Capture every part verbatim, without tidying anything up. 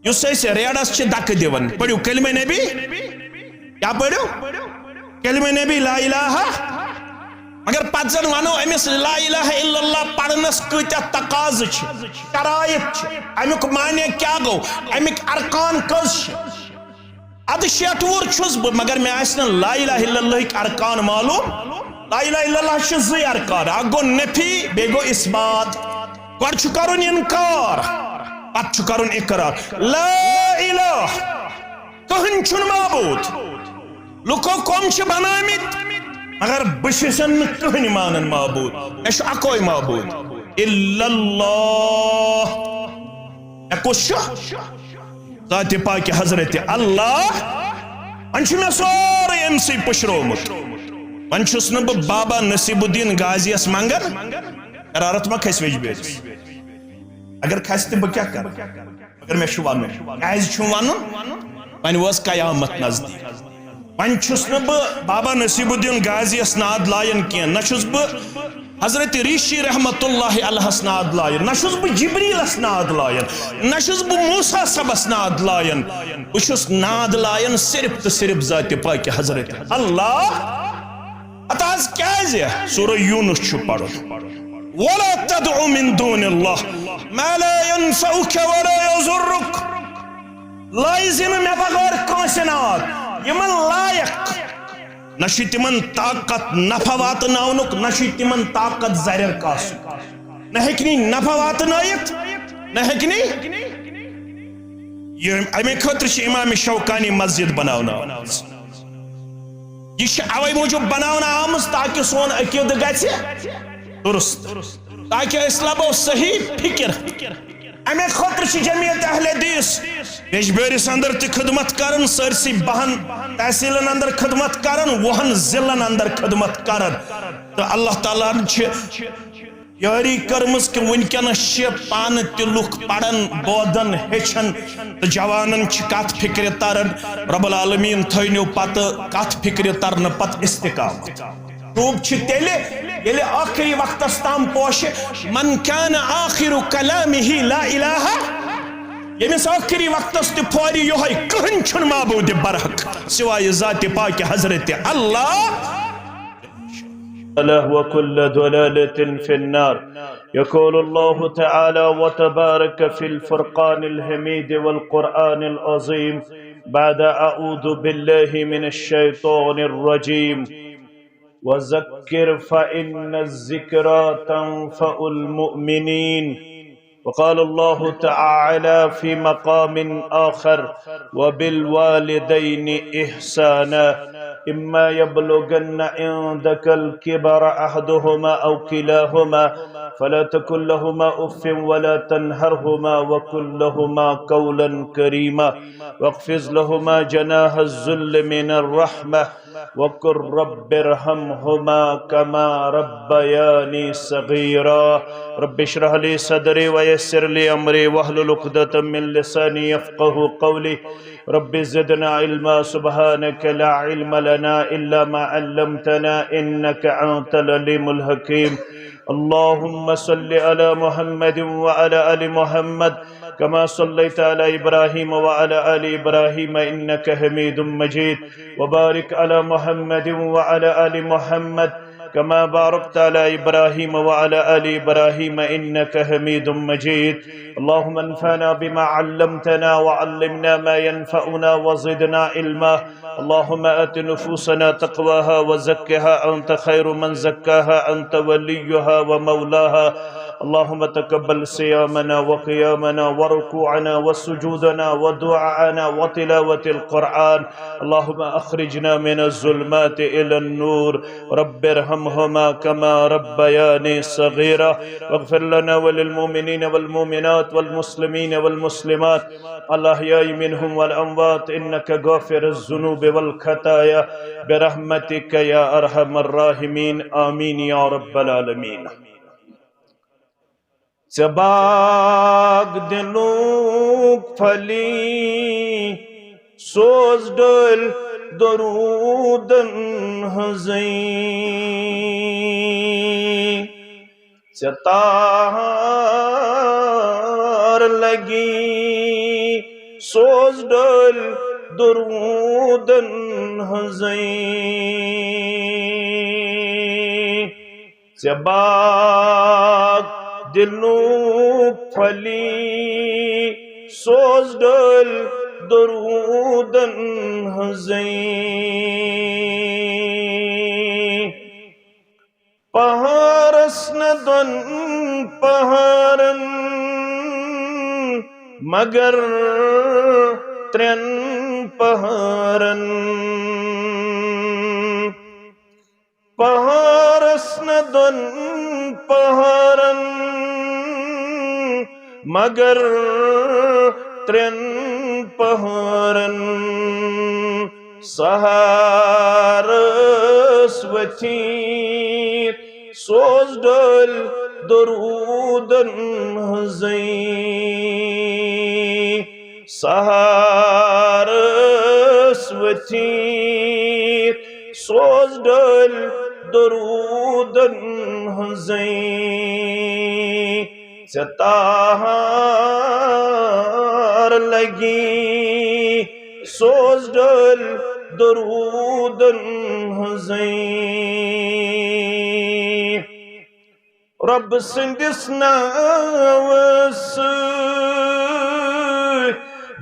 یُس أسۍ ریڈس چھِ دکہٕ دِوان، پٔرِو کلمہ نبی۔ کیٛاہ پٔرِو؟ کلمہ نبی، لا الہ۔ مگر پتہٕ زن ونو أمِس لا الہ الا اللہ پرنس کۭتیاہ تقاضہٕ چھِ، شرائط چھِ، امیُک معنی کیٛاہ گوٚو، امیُک ارکان کٔژ چھِ؟ ادٕ شیٹھ وُہُر چھُس بہٕ، مگر مےٚ آسہِ نہٕ لا الہ الا اللہٕکۍ ارکان معلوم۔ لا الہ الا اللہ چھِ زٕے ارکان، اکھ گوٚو نفی، بیٚیہِ گوٚو اثبات۔ گۄڈٕ چھُ کرُن انکار، پتہٕ چھُ کرُن اقرار۔ لا الہ، کٕہٕنۍ چھُنہٕ معبوٗد۔ لُکو کۄم چھِ بنٲومٕتۍ، مگر بہٕ چھُسن نہٕ کٕہٕنۍ مانان معبوٗد۔ مےٚ چھُ اکوے معبوٗد، الا اللہ۔ مےٚ کُس چھُ؟ ذاتِ پاکِ حضرت اللہ۔ وۄنۍ چھُ مےٚ سورُے أمۍ سٕے پُشرومُت۔ وۄنۍ چھُس نہٕ بہٕ بابا نصیب الدین غازیَس منٛگان۔ شرارت ما کھسہِ ویجبیٲرِس؟ اگر کھسہِ تہِ بہٕ کیٛاہ کرٕ؟ مگر مےٚ چھُ وَنُن۔ کیٛازِ چھُم وَنُن؟ وۄنۍ وٲژ قیامت نزدیٖک۔ وۄنۍ چھُس نہٕ بہٕ بابا نصیب الدین غازیَس ناد لایان کینٛہہ، نہ چھُس بہٕ حضرت ریٖشی رحمت اللہ علیہس ناد لایان، نہ چھُس بہٕ جبریلس ناد لایان، نہ چھُس بہٕ موسیٰ صٲبس ناد لایان۔ بہٕ چھُس ناد لایان صرف تہٕ صرف ذاتِ پاکِ حضرت اللہ۔ اتھ حظ کیازِ؟ سورہ یونس چھُ پرُن۔ ولا تدع من دون اللہ ما لا ينفعك ولا يضرك۔ لٲیزِ نہٕ مےٚ بغٲر کٲنٛسہِ ناد۔ یِمن لایق نہ چھُ تِمن طاقت نفع واتناونُک، نہ چھُ تِمن طاقت ضرر کاسُک۔ نہ ہیٚکہِ نہٕ نفع واتنٲیِتھ، نہ ہیٚکہِ نہٕ۔ یہِ، اَمے خٲطرٕ چھِ امام شوکانی مسجد بناونہٕ آمٕژ۔ یہِ چھِ اوے موٗجوٗب بناونہٕ آمٕژ تاکہِ سون عقیدٕ گژھِ درست، تاکہِ أسۍ لبو صحیح فکر۔ امے خٲطرٕ چھِ جمعیت اہل حدیث یجبیٲرِس اندر تہِ خدمت کران، سٲرسٕے بہن تحصیلن اندر خدمت کران، وُہن ضلعن اندر خدمت کران۔ تہٕ اللہ تعالیٰ ہن چھِ یٲری کٔرمٕژ کہِ وٕنکیٚنس چھِ پانہٕ تہِ لُکھ پران، بوزان، ہیٚچھان تہٕ جوانن چھِ کتھ فکرِ تران۔ رب العالمین تھٲینو پتہٕ کتھ فکرِ ترنہٕ پتہٕ استقامت۔ ٹوب چھِ تیٚلہِ، ییٚلہِ ٲخری وقتس تام پوشہِ، من کان آخر کلامہ لا الہ، ییٚمِس ٲخری وقتس تہِ پھورِ یِہوٚے، کٕہٕنۍ چھُنہٕ معبوٗدِ برحق سوائے ذاتِ پاکِ حضرت اللہ۔ وكل ضلالة في النار. يقول الله تعالى وتبارك في الفرقان الحميد والقرآن العظيم بعد أعوذ بالله من الشيطان الرجيم. وذكر فإن الذكرى تنفع المؤمنين. وقال الله تعالى في مقام آخر: وبالوالدين إحسانا، إما يبلغن عندك الكبر أحدهما أو كلاهما فلا تقل لهما أف ولا تنهرهما وقل لهما قولا كريما واخفض لهما جناح الذل من الرحمة وقل رب ارحمهما كما ربياني صغيرا. رب اشرح لي صدري ويسر لي أمري واحلل عقدة من لساني يفقه قولي. رب زدنا علما. سبحانك لا علم لنا إلا ما علمتنا إنك أنت العليم الحكيم. اللهم صل على محمد وعلى آل محمد كما صليت على إبراهيم وعلى آل إبراهيم إنك حميد مجيد. وبارك على محمد وعلى آل محمد كما باركت على إبراهيم وعلى آل إبراهيم إنك حميد مجيد. اللهم انفعنا بما علمتنا وعلمنا ما ينفعنا وزدنا علما. اللهم آت نفوسنا تقواها وزكها أنت خير من زكاها أنت وليها ومولاها. اللهم تقبل صيامنا وقيامنا وركوعنا وسجودنا ودعاءنا وتلاوة القرآن. اللهم أخرجنا من الظلمات إلى النور. رب ارحمهما كما ربياني صغيرا. واغفر لنا وللمؤمنين والمؤمنات والمسلمين والمسلمات الأحياء منهم والأموات إنك غافر الذنوب والخطايا برحمتك يا أرحم الراحمين. آمين يا رب العالمين. ژےٚ باغ دِلُک پھلی سوز ڈٲلۍ درودن ہٕنٛزٕے۔ ژےٚ تار لگی سوز ڈٲلۍ درودن ہٕنٛزٕے۔ ژےٚ باغ دِلُک پھلی، سوز ڈٲلۍ درودن ہٕنٛزٕے۔ پہارس نہ دۄن پہارن، مگر ترٛٮ۪ن پہارن۔ پہارس نہ دۄن پہارن، مگر ترٛٮ۪ن پہارن۔ سحرس ؤتھِتھ سوز ڈٲلۍ درودن ہٕنٛزٕے۔ سحرس ؤتھِتھ سوز ڈٲلۍ درودن ہٕنٛزٕے۔ ژےٚ تاہار لگی سوز ڈٲلۍ درودن ہٕنٛزٕے۔ رۄب سٕنٛدِس ناوس سۭتۍ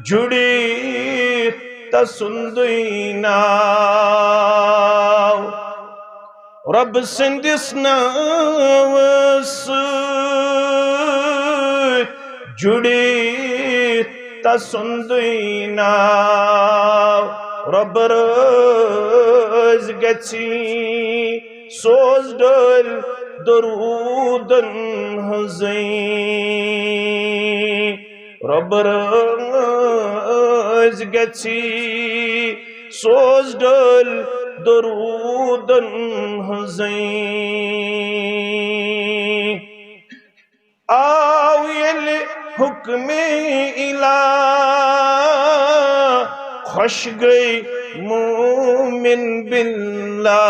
جُڑِتھ تسُنٛدُے ناو۔ رۄب سٕنٛدِس ناوس سۭتۍ جُڑِتھ تسُنٛدُے ناو۔ رۄب رٲضۍ گژھی سوز ڈٲلۍ درودن ہٕنٛزٕے۔ رۄب رٲضۍ گژھی سوز ڈٲلۍ درودن ہٕنٛزٕے۔ آو ییٚلہِ حُکمِ الٰہ، خۄش گٔے مومن باللہ۔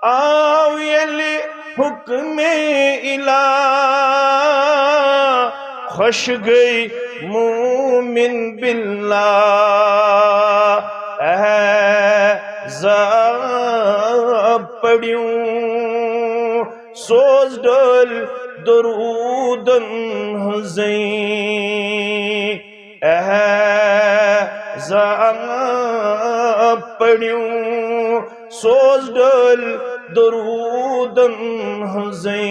آو ییٚلہِ حُکمِ الٰہ، خۄش گٔے مومن باللہ۔ احزاب پٔرِو سوز ڈٲلۍ درودن ہٕنٛزٕے۔ احزاب پٔرِو سوز ڈٲلۍ درودن ہٕنٛزٕے۔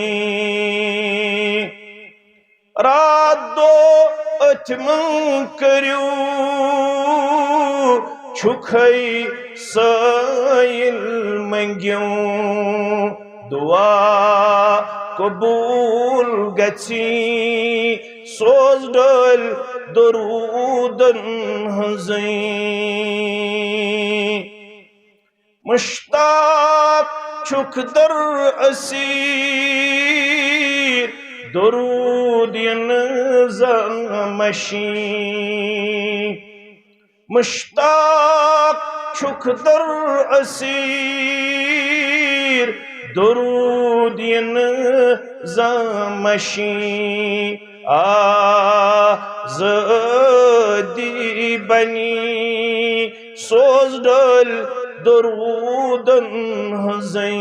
راتھ دۄہ أتھۍ منٛز کٔرِو چھُکھے سٲیِل منٛگِو، دُعا قبوٗل گژھی سوز ڈٲلۍ درودن ہٕنٛزٕے۔ مشتاق چھُکھ در اسیر درود ین زمشی۔ مشتاق چھُکھ در اسیر درود ین زمشی۔ آزادی بنی سوز ڈٲلۍ درودن ہٕنٛزٕے۔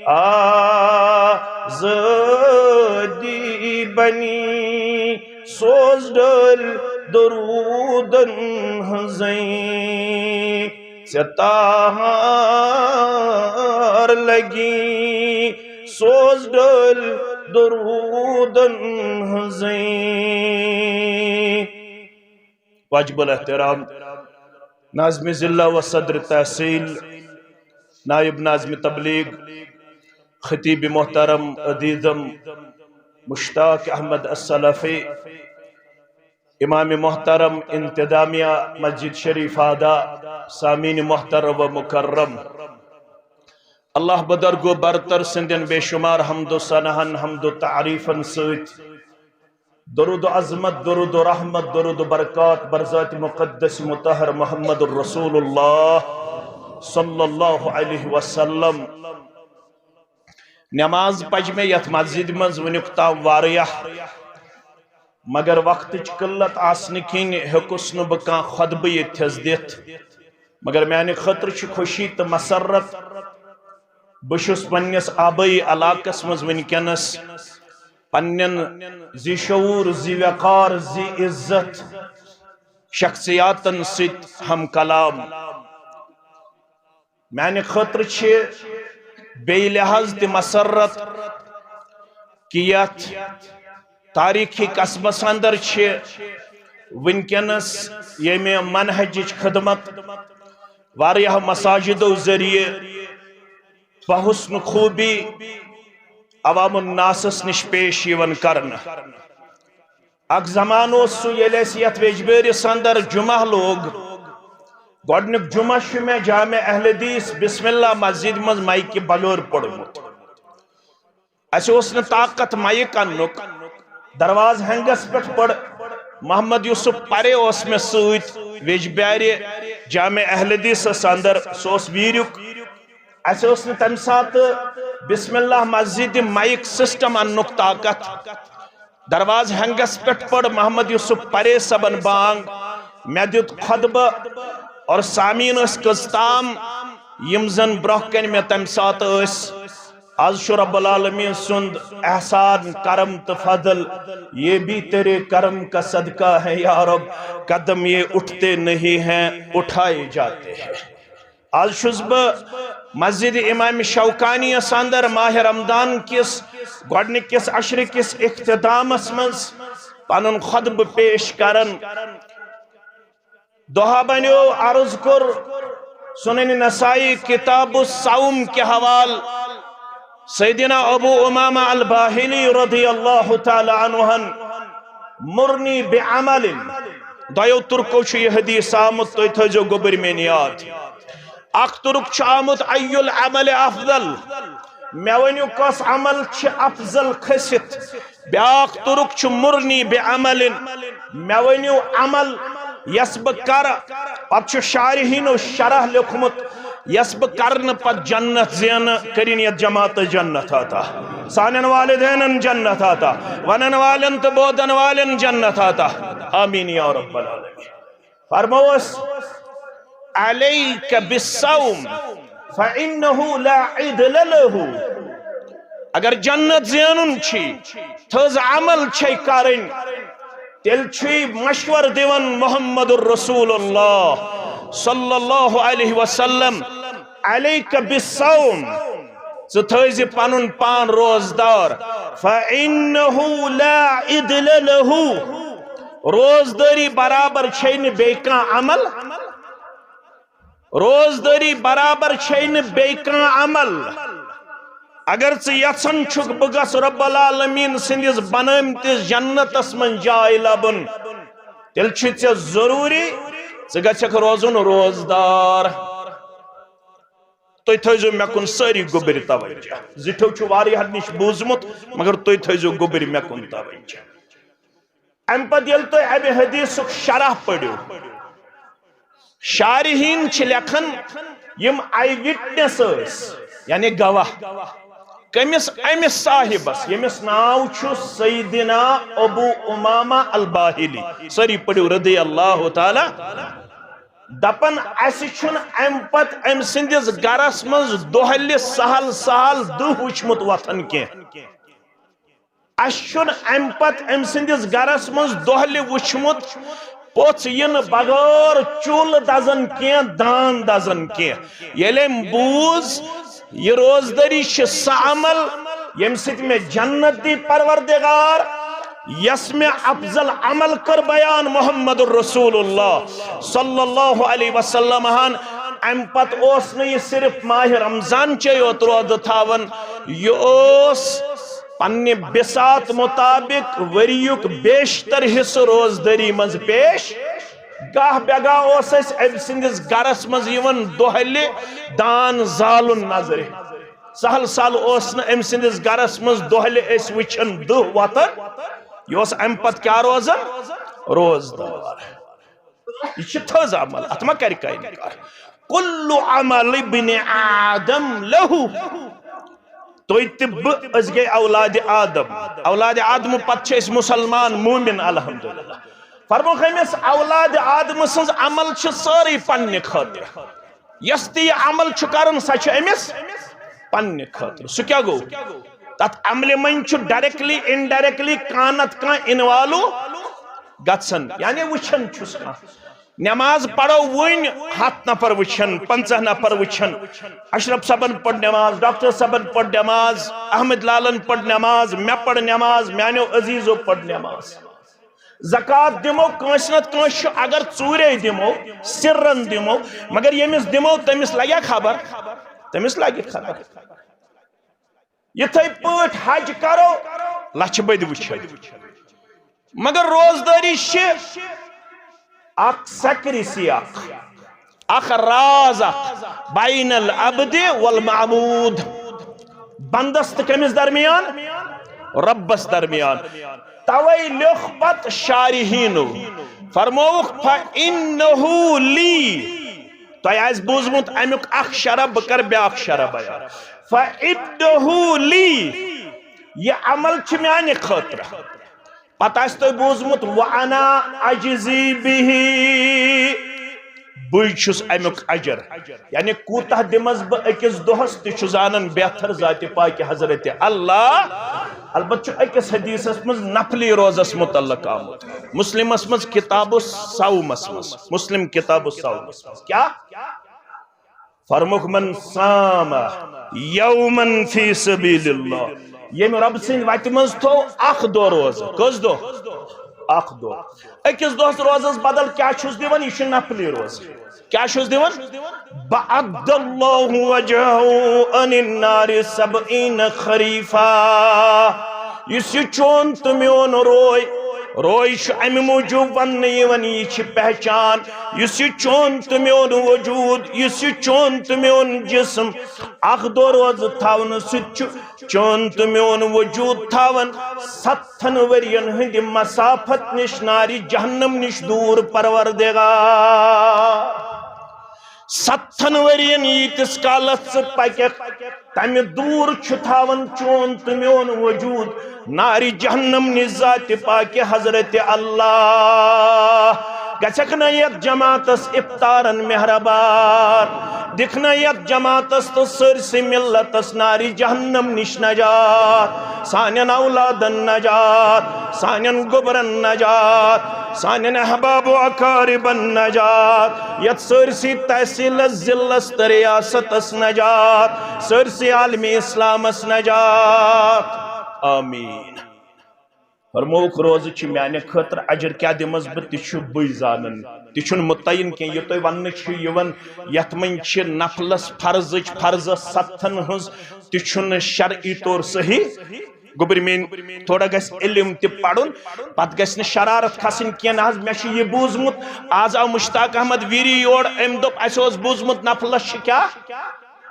آزادی بنی سوز ڈٲلۍ درودن ہٕنٛزٕے۔ ژےٚ تاہار لگی سوز ڈٲلۍ درودن ہٕنٛزٕے۔ واجب الاحترام ناظم ضلع و صدر تحصیل، نائب ناظم تبلیغ، خطیب محترم عزیزم مشتاق احمد السلفی، امام محترم، انتظامیہ مسجد شریف آدھا، سامعین محترم و مکرم، اللہ بدرگ و برتر سٕنٛدٮ۪ن بے شمار حمد و ثناہن، حمد و تعریفن سۭتۍ درود و عظمت، درود و رحمت، درود و برکات بر ذات مقدس مطہر محمد الرسول اللہ صلی اللہ علیہ وسلم۔ نماز پج مےٚ یتھ مسجد منٛز وُنیُک تام واریاہ۔ مگر وقتٕچ قلت آسنہٕ کِنۍ ہیوٚکُس نہٕ بہٕ کانٛہہ خطبہٕ ییٚتھس دِتھ۔ مگر میانہِ خٲطرٕ چھِ خوشی تہٕ مسرت، بہٕ چھُس پننِس آبٲیی علاقس منٛز وٕنکیٚنس پننٮ۪ن ذی شعور، ذی وقار، ذی عزت شخصیاتن سۭتۍ ہم کلام۔ میانہِ خٲطرٕ چھِ بیٚیہِ لحاظ تہِ مسرت کہِ یتھ تاریخی قصبس اندر چھِ وٕنکیٚنس ییٚمہِ منہجٕچ خدمت واریاہ مساجدو ذٔریعہٕ بحسن خوبی عوام الناسس نِش پیش یِوان کرنہٕ۔ اکھ زمانہٕ اوس سُہ، ییٚلہِ اَسہِ یَتھ ویجبیٲرِس اندر جمعہ لوگ، گۄڈٕنیُک جمعہ چھُ مےٚ جامع اہل حدیث بسم اللہ مسجد منٛز مایکہِ بغٲر پوٚرمُت۔ اَسہِ اوس نہٕ طاقت مایک اَننُک۔ دروازٕ ہینگس پٮ۪ٹھ پٔر محمد یوسف پرے، اوس مےٚ سۭتۍ ویجبیارِ جامع اہل حدیثس اندر، سُہ اوس ویٖریُک۔ اَسہِ اوس نہٕ تَمہِ ساتہٕ بسم اللہ مسجد مایک سسٹم اَننُک طاقت۔ دروازٕ ہینگس پٮ۪ٹھ پٔر محمد یوسف پرے صٲبن بانگ، مےٚ دیُت خطبہٕ اور سامعیٖن ٲسۍ کٔژ تام یِم زن برونٛہہ کنہِ مےٚ تَمہِ ساتہٕ ٲسۍ۔ از چھُ رب العالمین سُنٛد احسان، کرم تہٕ فضل، یہ بھی تیرے کرم کا صدقہ ہے یا رب، قدم یہ اٹھتے نہیں ہیں، اٹھائے جاتے ہیں۔ از چھُس بہٕ مسجد امام شوکانی یس اندر ماہ رمضان کِس گۄڈنِکِس عشرٕ کِس اختتامس منٛز پنُن خطبہٕ پیش کران۔ دۄہا بنیو، عرض کوٚر سنن نسائی کتاب الصوم کہِ حوالہٕ سیدنا ابو امامہ الباہلی رضی اللہ تعالی عنہن مرنی بعمل۔ دۄیو ترکو چھُ یہِ حدیث آمُت، تُہۍ تھٲیزیو گوٚبٕرۍ میٲنۍ یاد۔ اکھ ترک چھُ آمُت، ای العمل افضل؟ مےٚ ؤنِو، کۄس عمل چھِ افضل کھٔسِتھ؟ بیاکھ ترک چھُ، مرنی بعمل، مےٚ ؤنِو عمل یس بہٕ کرٕ۔ پتہٕ چھُ شارحینو شرح لیوٚکھمُت، یس بہٕ کرنہٕ پتہٕ جنت زینہٕ، کٔرِن یتھ جماعتس جنت عطا، سانٮ۪ن والدینن جنت عطا، ونن والٮ۪ن تہٕ بوزن والٮ۪ن جنت عطا۔ آمین یا رب العالمین۔ فرموس، علیک بالصوم فانہ لا عدل لہ۔ اگر جنت زینُن چھی، تھٔز عمل چھے کرٕنۍ، تیٚلہِ چھُے مشور دِوان محمد رسول اللہ صلی اللہ علیہ وسلم، علیک بالصوم، ژٕ تھٲیزِ پنُن پان روزدار، فانہ لا عدل لہ۔ روزدٲری برابر چھے نہٕ بیٚیہِ کانٛہہ عمل۔ روزدٲری برابر چھے نہٕ بیٚیہِ کانٛہہ عمل۔ اگر ژٕ یژھان چھُکھ بہٕ گژھٕ رب العالمین سٕنٛدِس بنٲومتِس جنتس منٛز جاے لبُن، تیٚلہِ چھُ ژےٚ ضروٗری ژٕ گژھکھ روزُن روزدار۔ تُہۍ تھٲیزیو مےٚ کُن سٲری گوٚبرۍ توجہ۔ زِٹھیو چھُ واریاہن نِش بوٗزمُت، مگر تُہۍ تھٲیزیو گوٚبرۍ مےٚ کُن توجہ۔ امہِ پتہٕ ییٚلہِ تُہۍ امہِ حدیثُک شرح پٔرِو، شارحین چھِ لیکھان، یِم آئی وٹنس ٲسۍ، یعنی گواہ، کٔمِس؟ أمِس صاحبس، ییٚمِس ناو چھُ سیدنا ابو امامہ الباہلی، سٲری پٔرِو، رضی اللہ تعالی۔ دپان، اسہِ چھُنہٕ امہِ پتہٕ أمۍ سٕنٛدِس گرس منٛز دۄہلہِ سہل سہل دٕہ وُچھمُت وۄتھان کینٛہہ۔ اسہِ چھُنہٕ امہِ پتہٕ أمۍ سٕنٛدِس گرس منٛز دۄہلہِ وُچھمُت پوٚژھ یِنہٕ بغٲر چوٗلہٕ دزان کینٛہہ، دان دزان کینٛہہ۔ ییٚلہِ أمۍ بوٗز، یہِ روزدٲری چھِ سۄ عمل، ییٚمہِ سۭتۍ مےٚ جنت دی پروردگار، یس مےٚ افضل عمل کٔر بیان محمد رسول اللہ صلی اللہ علیہ وسلم ہن۔ امہِ پتہٕ اوس نہٕ یہِ صرف ماہ رمضان چے یوت روزٕ تھاوان، یہِ اوس پننہِ بساط مطابق ؤریُک بیشتر حصہٕ روزدٲری منٛز پیش۔ گاہ بے گاہ اوس اسہِ أمۍ سٕنٛدِس گرس منٛز یِوان دۄہلہِ دان زالُن نظرِ۔ سہل سہل اوس نہٕ أمۍ سٕنٛدِس گرس منٛز دۄہلہِ أسۍ وٕچھان دٕہ وۄتھان۔ یہِ اوس امہِ پتہٕ کیٛاہ روزان؟ روزدار۔ یہِ چھِ تھٔز عمل، اتھ ما کرِ کانٛہہ انکار؟ کل عمل ابن آدم لہ۔ تُہۍ تہٕ بہٕ، أسۍ گٔے اولاد آدم۔ اولاد آدم پتہٕ چھِ أسۍ مسلمان، مومن، الحمدللہ۔ فرموکھ أمِس، اولاد آدم سٕنٛز عمل چھِ سٲرٕے پننہِ خٲطرٕ۔ یۄس تہِ یہِ عمل چھُ کران، سۄ چھِ أمِس پننہِ خٲطرٕ۔ سُہ کیٛاہ گوٚو؟ تتھ عملہِ منٛز چھُ directly indirectly کانٛہہ نتہٕ کانٛہہ involve گژھان، یعنی وٕچھان چھُس کانٛہہ۔ نماز پرو وٕنۍ، ہتھ نفر وٕچھن، پنژاہ نفر وٕچھن، اشرف صٲبن پٔر نماز، ڈاکٹر صٲبن پٔر نماز، احمد لالن پٔر نماز، مےٚ پٔر نماز، میانیو عزیزو پٔر نماز۔ زکوٰۃ دِمو کٲنٛسہِ نتہٕ کٲنٛسہِ چھُ، اگر ژوٗرے دِمو، سرن دِمو، مگر ییٚمِس دِمو تٔمِس لگیا خبر؟ تٔمِس لگہِ خبر۔ یِتھے پٲٹھۍ حج کرو، لچھِ بٔدۍ وٕچھو۔ مگر روزدٲری چھِ اکھ secrecy، اکھ، اکھ راز، اکھ بین العبد والمعبود، بندس تہٕ کٔمِس درمیان؟ رۄبس درمیان۔ توے لیوٚکھ پتہٕ شارحینو، فرمووُکھ، فَإِنَّهُ لِی، تۄہہِ آسہِ بوٗزمُت امیُک اکھ شرح، بہٕ کرٕ بیاکھ شرح بیان۔ فَإِنَّهُ لِی، یہِ عمل چھُ میانہِ خٲطرٕ۔ پتہٕ آسہِ تۄہہِ بوٗزمُت، وَأَنَا أَجْزِی بِهِ، بٕے چھُس امیُک اجر۔ یعنی کوٗتاہ دِمس بہٕ أکِس دۄہس، تہِ چھُ زانان بہتر ذاتِ پاکہِ حضرت اللہ۔ البتہ چھُ أکِس حدیثس منٛز نفلی روزس متعلق آمُت، مسلمس منٛز کتاب الصومس منٛز، مسلم کتاب الصومس منٛز۔ کیٛاہ؟ فرمووُکھ، من صام یوما فی سبیل اللہ، ییٚمۍ رۄب سٕنٛدِ وتہِ منٛز تھوو اکھ دۄہ روزٕ۔ کٔژ دۄہ؟ اکھ دۄہ۔ أکِس دۄہس روزس بدل کیٛاہ چھُس دِوان؟ یہِ چھُ نفلی روزٕ۔ کیٛاہ چھُس دِوان؟ بعد اللہ وجہہ عن النار سبعین خریفا۔ یُس یہِ چون تہٕ میون روے، روے چھُ امہِ موٗجوٗب وننہٕ یِوان، یہِ چھِ پہچان۔ یُس یہِ چون تہٕ میون وجوٗد، یُس یہِ چون تہٕ میون جسم اکھ دۄہ روزٕ تھاونہٕ سۭتۍ چھُ چون تہٕ میون وجوٗد تھاوان ستتھن ؤرین ہٕنٛدِ مسافت نِش، نارِ جہنم نِش دوٗر، پروردگار۔ ستتھن ؤرین ییٖتِس کالس ژٕ پککھ، تمہِ دوٗر چھُ تھاوان چون تہٕ میون وجوٗد نارِ جہنم نِش ذاتِ پاکہِ حضرت اللہ۔ گژھکھ نہ یتھ جماعتس افطارن مہربان، دِکھ نہ یتھ جماعتس تہٕ سٲرسٕے ملتس نارِ جہنم نِش نجات، سانٮ۪ن اولادن نجات، سانٮ۪ن گوٚبرن نجات، سانٮ۪ن احباب و اقاربن نجات، یتھ سٲرسٕے تحصیلس، ضلعس تہٕ ریاستس نجات، سٲرسٕے عالمِ اسلامس نجات۔ آمین۔ فرمووُکھ، روزٕ چھِ میانہِ خٲطرٕ، اجر کیٛاہ دِمس بہٕ، تہِ چھُ بٕے زانان، تہِ چھُنہٕ مُتعین کینٛہہ۔ یہِ تۄہہِ وننہٕ چھُ یِوان، یتھ منٛز چھِ نفلس فرضٕچ، فرضس ستتھن ہٕنٛز، تہِ چھُنہٕ شرعی طور صحیح۔ گوٚبرۍ میٲنۍ، تھوڑا گژھِ علم تہِ پرُن، پتہٕ گژھِ نہٕ شرارت کھسٕنۍ کینٛہہ۔ نہ حظ، مےٚ چھُ یہِ بوٗزمُت، از آو مشتاق احمد ویری یور، أمۍ دوٚپ، اسہِ اوس بوٗزمُت نفلس چھِ کیٛاہ؟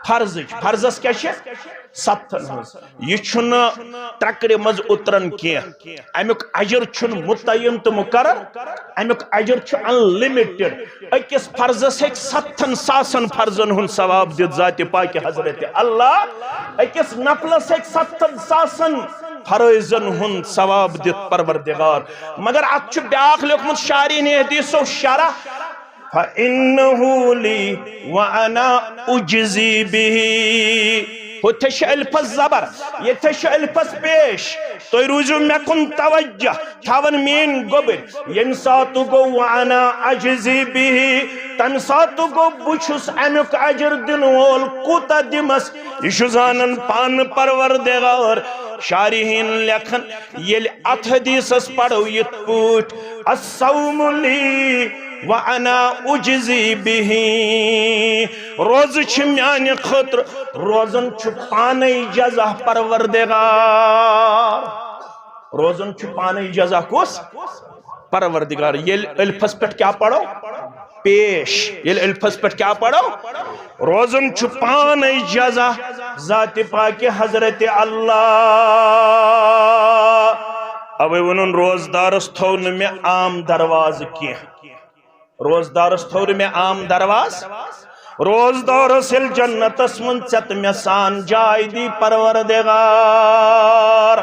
فرضٕچ۔ فرضس کیٛاہ چھِ؟ ستتھن ہٕنٛز۔ یہِ چھُنہٕ ترٛکرِ منٛز اُتران کینٛہہ۔ امیُک اجر چھُنہٕ مُتعین تہٕ مُقرر، امیُک اجر چھُ unlimited۔ أکِس فرضس ہیٚکہِ ستتھن ساسن فرضن ہُنٛد ثواب دِتھ ذاتِ پاکہِ حضرت اللہ، أکِس نفلس ہیٚکہِ ستتھن ساسن فرٲیضن ہُنٛد ثواب دِتھ پروردگار۔ مگر اتھ چھُ بیاکھ لیوٚکھمُت شارحینِ حدیثو شرح، فَإِنَّهُ لِی وَأَنَا أُجْزِی بِهِ۔ ہُتھے چھِ الفس زبر، ییٚتھے چھِ الفس پیش۔ تُہۍ روٗزِو مےٚ کُن توجہ، تھاوان میٲنۍ گوٚبٕرۍ۔ ییٚمہِ ساتہٕ گوٚو وَأَنَا أُجْزِی بِهِ، تَمہِ ساتہٕ گوٚو بہٕ چھُس اَمیُک اجر دِنہٕ وول۔ کوٗتاہ دِمس؟ یہِ چھُ زانان پانہٕ پروردگار۔ شارحین لیکھان، ییٚلہِ اتھ حدیثس پرو یِتھ پٲٹھۍ، الصوم لی وانا اجزی بہ، روزٕ چھِ میانہِ خٲطرٕ، روزن چھُ پانے جزا پروردگار۔ روزن چھُ پانے جزا کُس؟ پروردگار۔ ییٚلہِ الفس پٮ۪ٹھ کیٛاہ پرو؟ پیش۔ ییٚلہِ الفس پٮ۪ٹھ کیٛاہ پرو؟ روزن چھُ پانے جزا ذاتِ پاکہِ حضرت اللہ۔ اوے ووٚنُن، روزدارس تھوو نہٕ مےٚ عام دروازٕ کینٛہہ۔ روزدارس تھوو نہٕ مےٚ عام دروازٕ۔ روزدارس ییٚلہِ جنتس منٛز ژےٚ تہٕ مےٚ سان جاے دی پروردگار،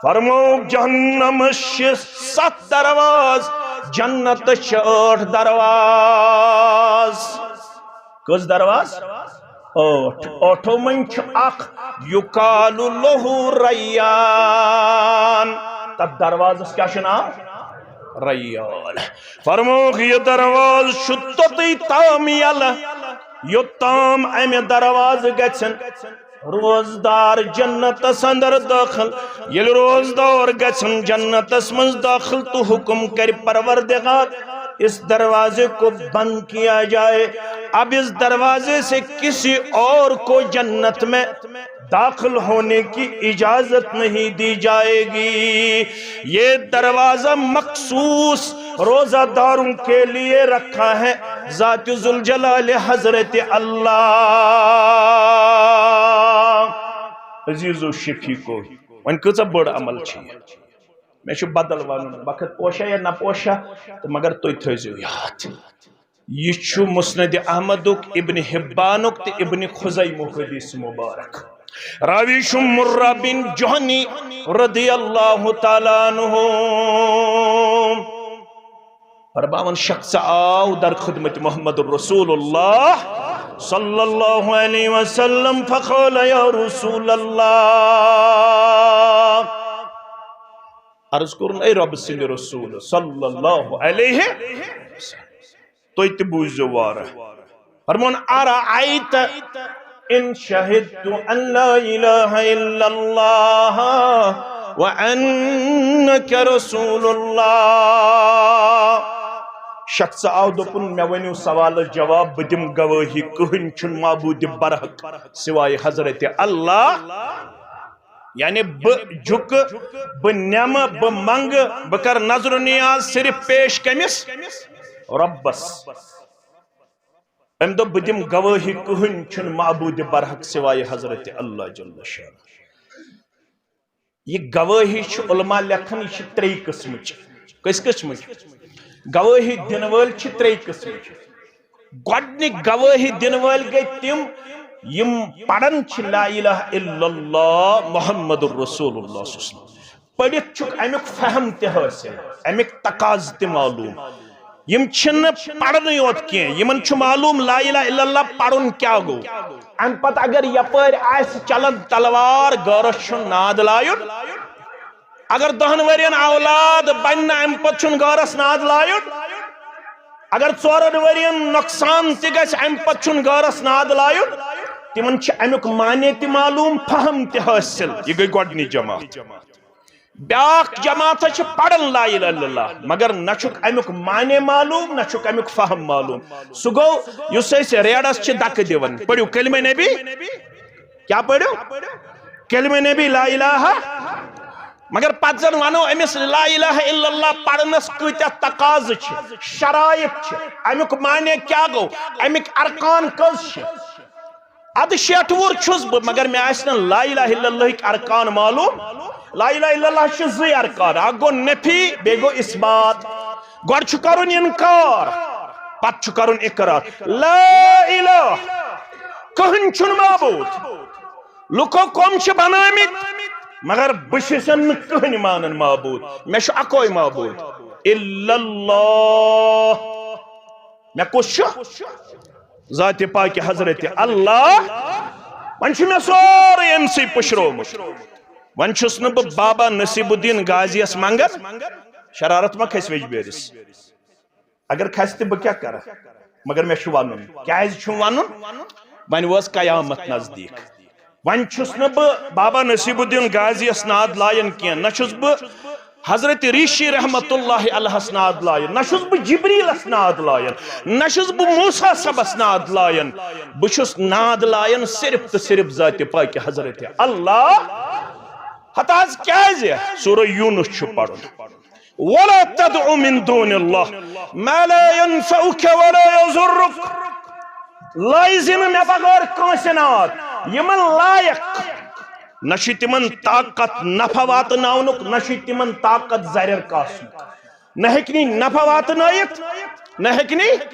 فرمووُکھ، جہنمس چھِ ستھ درواز، جنتس چھِ ٲٹھ درواز۔ کٔژ درواز؟ ٲٹھ۔ ٲٹھو منٛز چھُ اکھ، یقال لہ ریان۔ تتھ دروازس کیٛاہ چھُ ناو؟ ریان۔ فرمووُکھ، یہِ دروازٕ چھُ توٚتُے تام یلہٕ، یوٚتام امہِ دروازٕ گژھن روزدار جنتس اندر دٲخل۔ ییٚلہِ روزدار گژھن جنتس منٛز دٲخل تہٕ حکم کرِ پروردگار، اس دروازے کو بند کیا جائے، اب اس دروازے سے کسی اور کو جنت میں داخل ہونے کی اجازت نہیں دی جائے گی۔ یہ دروازہ مخصوص روزہ داروں کے لیے رکھا ہے ذات ذوالجلال حضرت اللہ۔ عزیزو شفیقو، وۄنۍ کۭژاہ بٔڑ عمل چھِ یہِ؟ مےٚ چھُ بدل ونُن، وقت پوشا یا نہ پوشا، تہٕ مگر تُہۍ تھٲیزیو یاد۔ یہِ چھُ مسند احمدُک، ابن حبانُک تہٕ ابن خزیمُک حدیث مبارک۔ راوی چھُ مرہ بن جہنی رضی اللہ تعالیٰ عنہ۔ فرماوان شخص آو در خدمت محمد رسول اللہ صلی اللہ علیہ وسلم، فقال یا رسول اللہ، عرض کوٚرُن، اے رب سٕنٛدِ رسول صلی اللہ علیہ وسلم، تُہۍ تہِ بوٗزِو وارٕ۔ فرمون، ارأیت ان شہدت ان لا الہ الا اللہ وانک رسول اللہ۔ شخص آو، دوٚپُن، مےٚ ؤنِو سوالس جواب، بہٕ دِمہٕ گوٲہی، کٕہٕنۍ چھُنہٕ معبوٗدِ برحق سوائے حضرت اللہ۔ یعنی بہٕ جُکہٕ، بہٕ نِمہٕ، بہٕ منٛگہٕ، بہٕ کرٕ نظر و نیاز صرف پیش کٔمِس؟ رۄبس۔ أمۍ دوٚپ، بہٕ دِمہٕ گوٲہی، کٕہٕنۍ چھُنہٕ معبوٗدِ برحق سوائے حضرت اللہ جل شانہ۔ یہِ گوٲہی چھِ علماء لیکھان، یہِ چھِ ترٛیٚیہِ قٕسمٕچ۔ کٔژِ قٕسمٕچ؟ گوٲہی دِنہٕ وٲلۍ چھِ ترٛیٚیہِ قٕسمٕچ۔ گۄڈٕنِکۍ گوٲہی دِنہٕ وٲلۍ گٔے تِم، یِم پران چھِ لا الہ الا اللہ محمد رسول اللہ صلی اللہ علیہ وسلم۔ پٔرِتھ چھُکھ اَمیُک فہم تہِ حٲصِل، اَمِکۍ تقاضہٕ تہِ معلوٗم۔ یِم چھِنہٕ پرنٕے یوت کینٛہہ، یِمن چھُ معلوٗم لا الہ الا اللہ پرُن کیٛاہ گوٚو۔ اَمہِ پتہٕ اگر یپٲرۍ آسہِ چلان تلوار، غٲرس چھُنہٕ ناد لایُن۔ اگر دہن ؤرین اولاد بنہِ نہٕ، امہِ پتہٕ چھُنہٕ غٲرس ناد لایُن۔ اگر ژورن ؤرین نۄقصان تہِ گژھِ، امہِ پتہٕ چھُنہٕ غٲرس ناد لایُن۔ تِمن چھِ امیُک معنی تہِ معلوم، فہم تہِ حٲصِل۔ یہِ گٔے گۄڈٕنِچ جماعت۔ بیاکھ جماعت چھِ پران لا الہ الا اللہ، مگر نہ چھُکھ امیُک معنی معلوم، نہ چھُکھ امیُک فہم معلوم۔ سُہ گوٚو یُس أسۍ ریڈس چھِ دکہٕ دِوان۔ پٔرِو کلمہ نبی۔ کیا پٔرِو؟ کلمہ نبی لا الہ۔ مگر پتہٕ زن ونو أمِس لا الہ الا اللہ پرنس کۭتیاہ تقاضہٕ چھِ، شرائط چھِ، امیُک معنی کیٛاہ گوٚو، امیُک ارکان کٔژ چھِ؟ ادٕ شیٹھ وُہُر چھُس بہٕ، مگر مےٚ آسہِ نہٕ لا الہ الا اللہٕکۍ ارکان معلوم۔ لا الہ الا اللہ چھِ زٕے ارکان، اکھ گوٚو نفی، بیٚیہِ گوٚو اثبات۔ گۄڈٕ چھُ کرُن انکار، پتہٕ چھُ کرُن اقرار۔ لا الہ، کٕہٕنۍ چھُنہٕ معبوٗد۔ لُکو کۄم چھِ بنٲومٕتۍ، مگر بہٕ چھُسن نہٕ کٕہٕنۍ مانان معبوٗد۔ مےٚ چھُ اکوے معبوٗد، الا اللہ۔ مےٚ کُس چھُ؟ ذاتِ پاکہِ حضرت اللہ۔ وۄنۍ چھُ مےٚ سورُے أمۍ سٕے پُشرومُت۔ وۄنۍ چھُس نہٕ بہٕ بابا نصیب الدین غازیَس منٛگان۔ شرارت ما کھسہِ ویجبیرِس؟ اگر کھسہِ تہِ بہٕ کیٛاہ کرٕ؟ مگر مےٚ چھُ وَنُن۔ کیٛازِ چھُم وَنُن؟ وۄنۍ وٲژ قیامت نزدیٖک۔ وۄنۍ چھُس نہٕ بہٕ بابا نصیب الدین غازیَس ناد لایان کینٛہہ، نہ چھُس بہٕ حضرت ریشی رحمت اللہ علیہس ناد لایان، نہ چھُس بہٕ جبریلس ناد لایان، نہ چھُس بہٕ موسیٰ صٲبس ناد لایان۔ بہٕ چھُس ناد لایان صرف تہٕ صرف ذاتِ پاکہِ حضرت اللہ۔ ہتہٕ حظ کیٛازِ؟ سورہ یونس چھُ پرُن۔ ولا تدع من دون اللہ ما لا ينفعك ولا يضرك۔ لٲیزِ نہٕ مےٚ بغٲر کٲنٛسہِ ناد۔ یِمن لایق نہ چھُ تِمن طاقت نفع واتناونُک، نہ چھُ تِمن طاقت ضرر کاسنُک۔ نہ ہیٚکہِ نہٕ نفع واتنٲیِتھ، نہ ہیٚکہِ نہٕ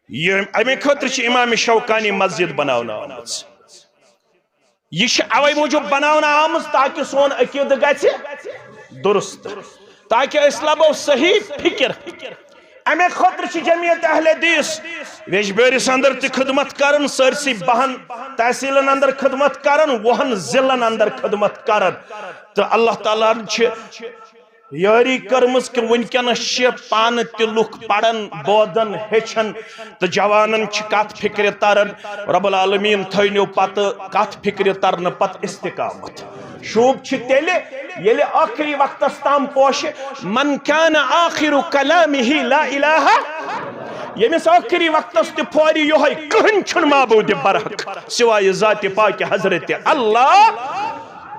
یہِ، اَمہِ خٲطرٕ چھِ امام شوکانی مسجد بناونہٕ آمٕژ۔ یہِ چھِ اوے موٗجوٗب بناونہٕ آمٕژ تاکہ سون عقیدٕ گژھِ درست، تاکہ أسۍ لبو صحیح فکر۔ اَمے خٲطرٕ چھِ جمعیت اہل حدیث ویجبیٲرِس اندر تہِ خدمت کران، سٲرسٕے بہن تحصیلن اندر خدمت کران، وُہن ضلعن اندر خدمت کران۔ تہٕ اللہ تعالیٰ ہن چھِ یٲری کٔرمٕژ کہ وٕنکیٚنس چھِ پانہٕ تہِ لُکھ پران، بوزان، ہیٚچھان، تہٕ جوانن چھِ کتھ فکرِ تران۔ رب العالمین تھٲینو پتہٕ کتھ فکرِ ترنہٕ پتہٕ استقامت۔ شوٗب چھِ تیٚلہِ، ییٚلہِ ٲخری وقتس تام پوشہِ، من کان آخر کلامہ لا الہ، ییٚمِس ٲخری وقتس تہِ پھورِ یِہوٚے، کٕہٕنۍ چھُنہٕ معبوٗدِ برحق سوائے ذاتِ پاکِ حضرت اللہ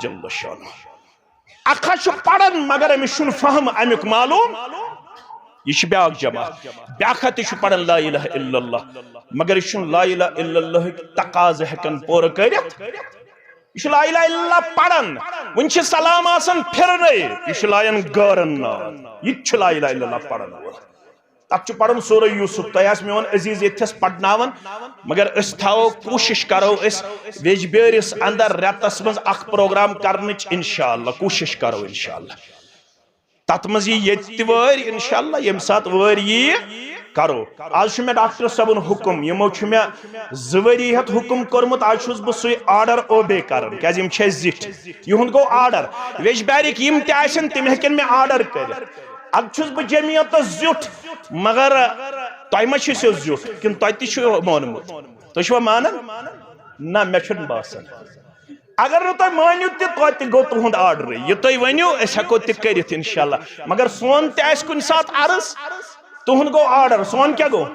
جل شانہ۔ اکھ ہا چھُ پران مگر أمِس چھُنہٕ فہم امیُک معلوم۔ یہِ چھِ بیٛاکھ جماعت۔ بیٛاکھ ہا تہِ چھُ پران لا الہ الا اللہ، مگر یہِ چھُنہٕ لا الہ الا اللہٕکۍ تقاضہٕ ہٮ۪کان پوٗرٕ کٔرِتھ۔ یہِ چھُ لا الہ الا اللہ پران، وٕنہِ چھِ سلام آسان پھِرنَے، یہِ چھُ لایان گٲرن ناد۔ یہِ تہِ چھُ لا الہ الا اللہ پران وول۔ تتھ چھُ پرُن سورہ یوسف۔ تۄہہِ آسہِ میون عزیز ییٚتھس پرناوان، مگر أسۍ تھاوو، کوٗشش کرو أسۍ ویجبیٲرِس اندر رٮ۪تس منٛز اکھ پروگرام کرنٕچ انشاءاللہ، کوٗشش کرو انشاءاللہ۔ تتھ منٛز یی ییٚتہِ تہِ وٲرۍ انشاءاللہ، ییٚمہِ ساتہٕ وٲرۍ ییہِ کرو۔ آز چھُ مےٚ ڈاکٹر صٲبُن حُکم، یِمو چھُ مےٚ زٕ ؤری ہٮ۪تھ حُکم کوٚرمُت، آز چھُس بہٕ سُے آرڈر اوبے کران، کیازِ یِم چھِ اَسہِ زِٹھۍ۔ یِہُنٛد گوٚو آرڈر۔ ویجبیارٕکۍ یِم تہِ آسن، تِم ہیٚکن مےٚ آرڈر کٔرِتھ۔ اَدٕ چھُس بہٕ جمعیتس زیُٹھ، مگر تۄہہِ ما چھُ سُہ زیُٹھ؟ کِنہٕ تۄہہِ تہِ چھُ مونمُت؟ تُہۍ چھِوا مانان؟ نہ، مےٚ چھُنہٕ باسان۔ اگر نہٕ تُہۍ مٲنِو تہِ، توتہِ گوٚو تُہُنٛد آرڈرٕے۔ یہِ تُہۍ ؤنِو، أسۍ ہٮ۪کو تہِ کٔرِتھ انشاءاللہ۔ مگر سون تہِ آسہِ کُنہِ ساتہٕ عرض، تُہُنٛد گوٚو آرڈر، سون کیٛاہ گوٚو؟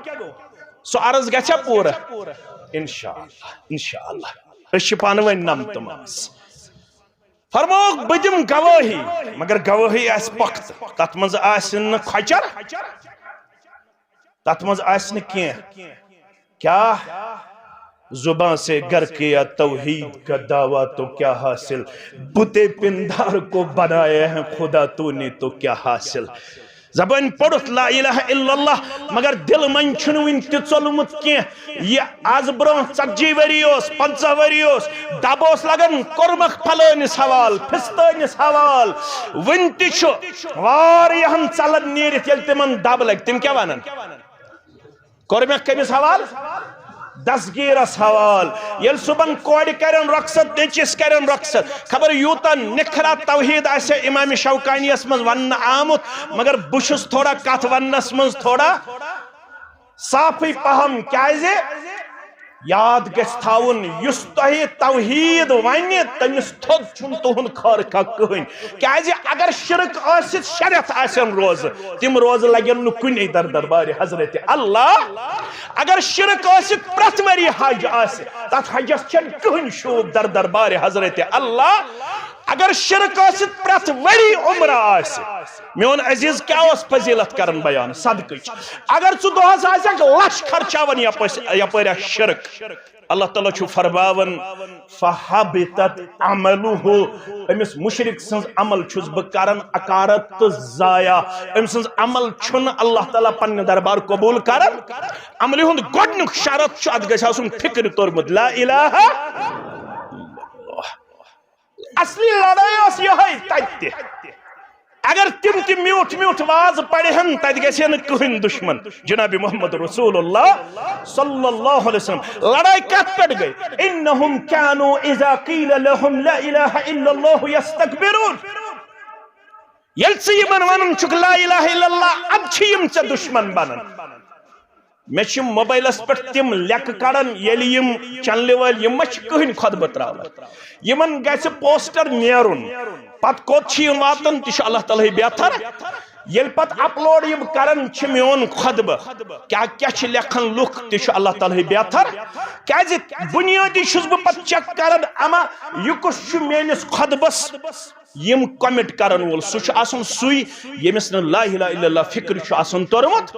سُہ عرض گژھِ پوٗرٕ؟ انشاءاللہ، انشاءاللہ۔ أسۍ چھِ پانہٕ ؤنۍ نمتہٕ ماس۔ فرمووُکھ، "بہٕ دِمہٕ گوٲہی، مگر گوٲہی آسہِ پۄختہٕ، تَتھ منٛز آسہِ نہٕ کھۄچر، تَتھ منٛز آسہِ نہٕ کینٛہہ۔" کیا زباں سے گر کیا توحید کا دعویٰ تو کیا حاصل، بتے پندار کو بنایا ہے خدا تو نے تو کیا حاصل۔ زبٲنۍ پوٚرُتھ لا الہ الا اللہ، مگر دِلہٕ منٛز چھُنہٕ وُنہِ تہِ ژوٚلمُت کینٛہہ۔ یہِ آز برونٛہہ ژتجی ؤری اوس، پنٛژاہ ؤری اوس، دَب اوس لگان، کوٚرمکھ پھلٲنِس حوال، پھِستٲنِس حوال۔ وُنہِ تہِ چھُ واریاہن ژلن نیٖرِتھ، ییٚلہِ تِمن دَب لگہِ، تِم کیٛاہ ونن؟ کوٚر مےٚ کٔمِس حوال؟ دستگیرس حوال۔ ییٚلہِ صُبحن کورِ کرن رۄخصت، نیٚچِس کرن رۄخصت، خبر یوٗتاہ نِکھرا توحید آسہِ امام شوکانیس منٛز وننہٕ آمُت، مگر بہٕ چھُس تھوڑا کتھ وننس منٛز تھوڑا صافٕے پہم۔ کیازِ؟ یاد گژھِ تھاوُن، یُس تۄہہِ توحید ونہِ، تٔمِس تھوٚد چھُنہٕ تُہُنٛد خٲر کانٛہہ کٕہٕنۍ۔ کیازِ اگر شرک ٲسِتھ شےٚ رٮ۪تھ آسن روزٕ، تِم روزٕ لگن نہٕ کُنے در دربارِ حضرت اللہ۔ اگر شرک ٲسِتھ پرٛٮ۪تھ ؤری حج آسہِ، تتھ حجس چھنہٕ کٕہٕنۍ شوٗب در دربارِ حضرت اللہ۔ اگر شرک ٲسِتھ پرٛٮ۪تھ ؤری عمرہ آسہِ، میون عزیز، کیٛاہ اوس فضیلت کران بیان؟ صدقٕچ۔ اگر ژٕ دۄہس آسکھ لچھ خرچاوان یپٲرۍ، یپٲرۍ آسہِ شرک۔ اللہ تعالیٰ چھُ فرماوان، "فحبطت عملہ"، أمِس مُشرِک سٕنٛز عمل چھُس بہٕ کران اکارت تہٕ ضایع۔ أمۍ سٕنٛز عمل چھُنہٕ اللہ تعالیٰ پننہِ دربار قبول کران۔ عملہِ ہُنٛد گۄڈٕنیُک شرط چھُ، اتھ گژھِ آسُن فکرِ توٚرمُت، لا الہ الا اللہ۔ اصلی لڑٲے ٲس یِہوٚے تتہِ تہِ۔ اگر تِم تہِ میوٗٹھ میوٗٹھ واز پرِہن، تتہِ گژھِ ہے نہٕ کٕہٕنۍ دُشمن۔ جناب محمد رسول اللہ صلی اللہ علیہ وسلم۔ لڑٲے کتھ پٮ۪ٹھ گٔے؟ "انہم کانوا اذا قیل لہم لا الہ الا اللہ یستکبرون۔" ییٚلہِ ژٕ یِمن ونان چھُکھ لا الہ الا اللہ، ادٕ چھِ یِم ژےٚ دُشمن بنان۔ مےٚ چھِ موبایلس پٮ۪ٹھ تِم لیکہٕ کڑان، ییٚلہِ یِم چینلہِ وٲلۍ، یِم ما چھِ کٕہٕنۍ خطبہٕ تراوان، یِمن گژھِ پوسٹر نیرُن، پتہٕ کوٚت چھِ یِم واتان، تہِ چھُ اللہ تعالیٰ ہٕے بہتر۔ ییٚلہِ پتہٕ اپلوڈ یِم کران چھِ میون خطبہٕ، کیٛاہ کیٛاہ چھِ لیکھان لُکھ، تہِ چھُ اللہ تعالیٰ ہٕے بہتر۔ کیازِ بنیٲدی چھُس بہٕ پتہٕ چیک کران، اما یہِ کُس چھُ میٲنِس خطبس یِم کومنٹ کرن وول، سُہ چھُ آسان سُے، ییٚمِس نہٕ لا الہ الا اللہ فکر چھُ آسان توٚرمُت۔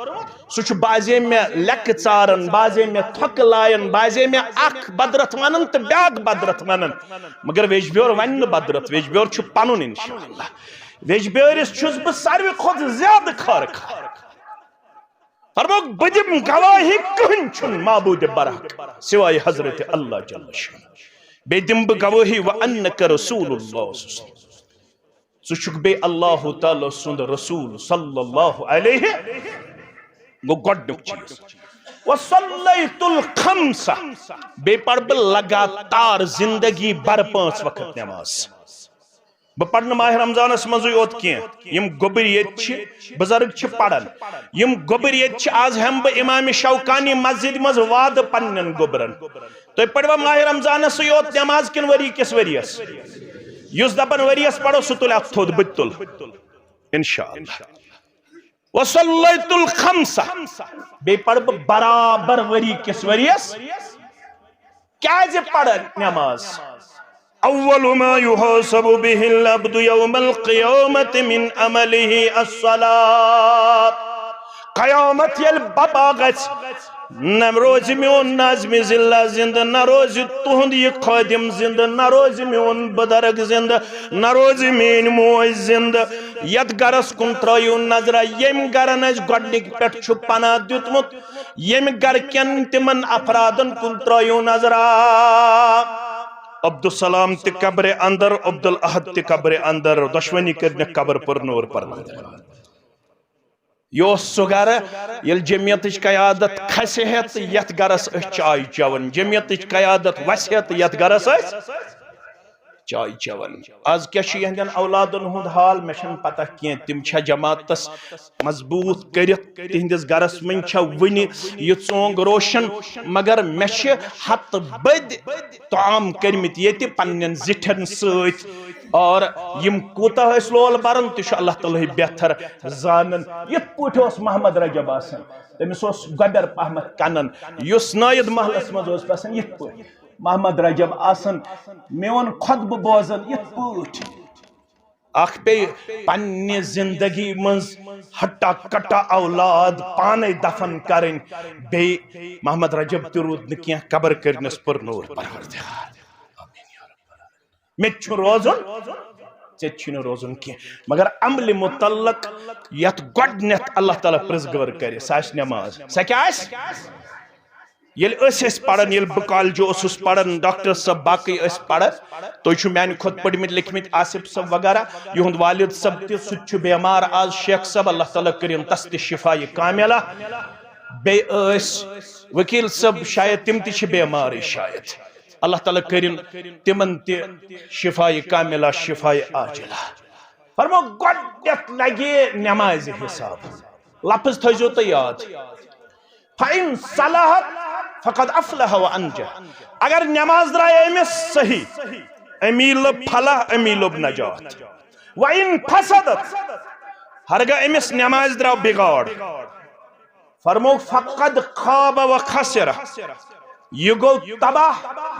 سُہ چھُ بعضے مےٚ لیکہٕ ژاران، بعضے مےٚ تھۄکہٕ لایان، بعضے مےٚ اکھ بدرتھ ونان تہٕ بیاکھ بدرتھ ونان۔ مگر ویجبیور ونہِ نہٕ بدرتھ، ویجبیور چھُ پنُن انشاءاللہ۔ ویجبیورِس چھُس بہٕ ساروی کھۄتہٕ زیادٕ خٲر خواہ۔ فرموک، بہٕ دِمہٕ گواہی، کٕہٕنۍ چھُنہٕ معبوٗدِ برحق سوائے حضرت اللہ جل شانہ۔ بیٚیہِ دِمہٕ بہٕ گواہی، وَأَنَّكَ رَسُولُ اللَّهِ صلی اللہ علیہ وسلم۔ ژٕ چھُکھ بیٚیہِ اللہ تعالیٰ سُنٛد رسول صلی اللہ علیہ۔ گوٚو گۄڈٕنیُک چیٖز۔ وَصَلَّيْتُ الْخَمْسَ، بیٚیہِ پَرٕ بہٕ لگاتار زندگی بھر پانٛژھ وقت نماز۔ بہٕ پرنہٕ ماہِ رمضانس منٛزٕے یوت کینٛہہ، یِم گوٚبٕرۍ ییٚتہِ چھِ، بُزرگ چھِ پران، یِم گوٚبٕرۍ ییٚتہِ چھِ، آز ہٮ۪مہٕ بہٕ امام شوکانی مسجد منٛز وعدٕ پننٮ۪ن گوٚبرن۔ تُہۍ پروا ماہِ رمضانسٕے یوت نماز کِنہٕ ؤری کِس ؤریس؟ یُس دپان ؤریس پرو، سُہ تُلہِ اتھ تھوٚد، بہٕ تہِ تُلہٕ۔ انشاءاللہ۔ وصلیت الخمسہ، بیٚیہِ پرٕ بہٕ برابر ؤری کِس ؤریس۔ کیازِ پرٕ نماز؟ اول ما یحاسب به العبد یوم القیامة من عمله الصلاة۔ قیامت ییٚلہِ بپا گژھِ، نہ روزِ میون ناظم ذلہ زندٕ، نہ روزِ تُہُنٛد یہِ خٲدم زندٕ، نہ روزِ میون بُزرگ زندٕ، نہ روزِ میٲنۍ موج زندٕ۔ یتھ گرس کُن ترٲیِو نظرہ، ییٚمۍ گرن اسہِ گۄڈنِکۍ پٮ۪ٹھ چھُ پناہ دیُتمُت، ییٚمہِ گرٕ کٮ۪ن تِمن افرادن کُن ترٲیِو نظرہ۔ عبدالسلام تہِ قبرِ اندر، عبدالاحد تہِ قبرِ اندر، دۄشوٕنی کٔرنکھ قبر پر نور پروردگار۔ یہِ اوس سُہ گرٕ، ییٚلہِ جمعیتٕچ قیادت کھسہِ ہے تہٕ یتھ گرس ٲسۍ چاے چٮ۪وان، جمعیتٕچ قیادت وسہِ ہے تہٕ یتھ گرس ٲسۍ چاے چٮ۪وان۔ از کیٛاہ چھُ یِہنٛدٮ۪ن اولادن ہُنٛد حال؟ مےٚ چھَنہٕ پتہ کینٛہہ، تِم چھا جماعتس مضبوط کٔرِتھ، تِہنٛدِس گرس منٛز چھا وُنہِ یہِ ژونگ روشن؟ مگر مےٚ چھِ ہتہٕ بٔدۍ طعام کٔرمٕتۍ ییٚتہِ پننٮ۪ن زِٹھٮ۪ن سۭتۍ، اور یِم کوٗتاہ ٲسۍ لول بران، تہِ چھُ اللہ تعالیٰ ہٕے بہتر زانان۔ یِتھ پٲٹھۍ اوس محمد رجب آسان، تٔمِس اوس گۄبٮ۪ر پہمتھ کنان، یُس نٲیِد محلس منٛز اوس بسان، یِتھ پٲٹھۍ محمد رجب آسان، میون خطبہٕ بوزان، یِتھ پٲٹھۍ۔ اکھ پیٚیہِ پننہِ زندگی منٛز ہٹا کٹا اولاد پانے دفن کرٕنۍ، بیٚیہِ محمد رجب تہِ روٗد نہٕ کینٛہہ، قبر کٔرنس پر نور پروردگار۔ مےٚ تہِ چھُ روزُن، ژےٚ تہِ چھُے نہٕ روزُن کینٛہہ۔ مگر عملہِ متعلق یتھ گۄڈنیتھ اللہ تعالیٰ پرزگٲر کرِ، سۄ آسہِ نماز۔ سۄ کیٛاہ آسہِ؟ ییٚلہِ أسۍ ٲسۍ پران، ییٚلہِ بہٕ کالجہِ اوسُس پران، ڈاکٹر صٲب باقٕے ٲسۍ پران، تُہۍ چھِو میانہِ کھۄتہٕ پٔرمٕتۍ لیکھمٕتۍ، آصف صٲب وغیرہ، یِہُنٛد والد صٲب تہِ، سُہ تہِ چھُ بیمار آز، شیخ صٲب، اللہ تعالیٰ کٔرِن تس تہِ شفایہِ کاملہ۔ بیٚیہِ ٲسۍ وکیل صٲب، شاید تِم تہِ چھِ بیمارٕے شاید۔ اللہ تعالیٰ کٔرِن تِمن تہِ شفایہِ کاملہ، شفایہِ عاجلہ۔ فرمو، گۄڈنیتھ لگہِ نمازِ حساب۔ لفظ تھٲیزیو تُہۍ یاد۔ فَإِن صَلَحَتْ فَقَدْ أَفْلَحَ وَأَنْجَحَ۔ اگر نماز درایہِ أمِس صحیح، أمی لوٚب فلاح، أمی لوٚب نجات۔ وَإِن فَسَدَتْ، ہرگاہ أمِس نماز درٛاو بگاڑ، فرموو، فَقَدْ خَابَ وَخَسِرَ، یہِ گوٚو تباہ،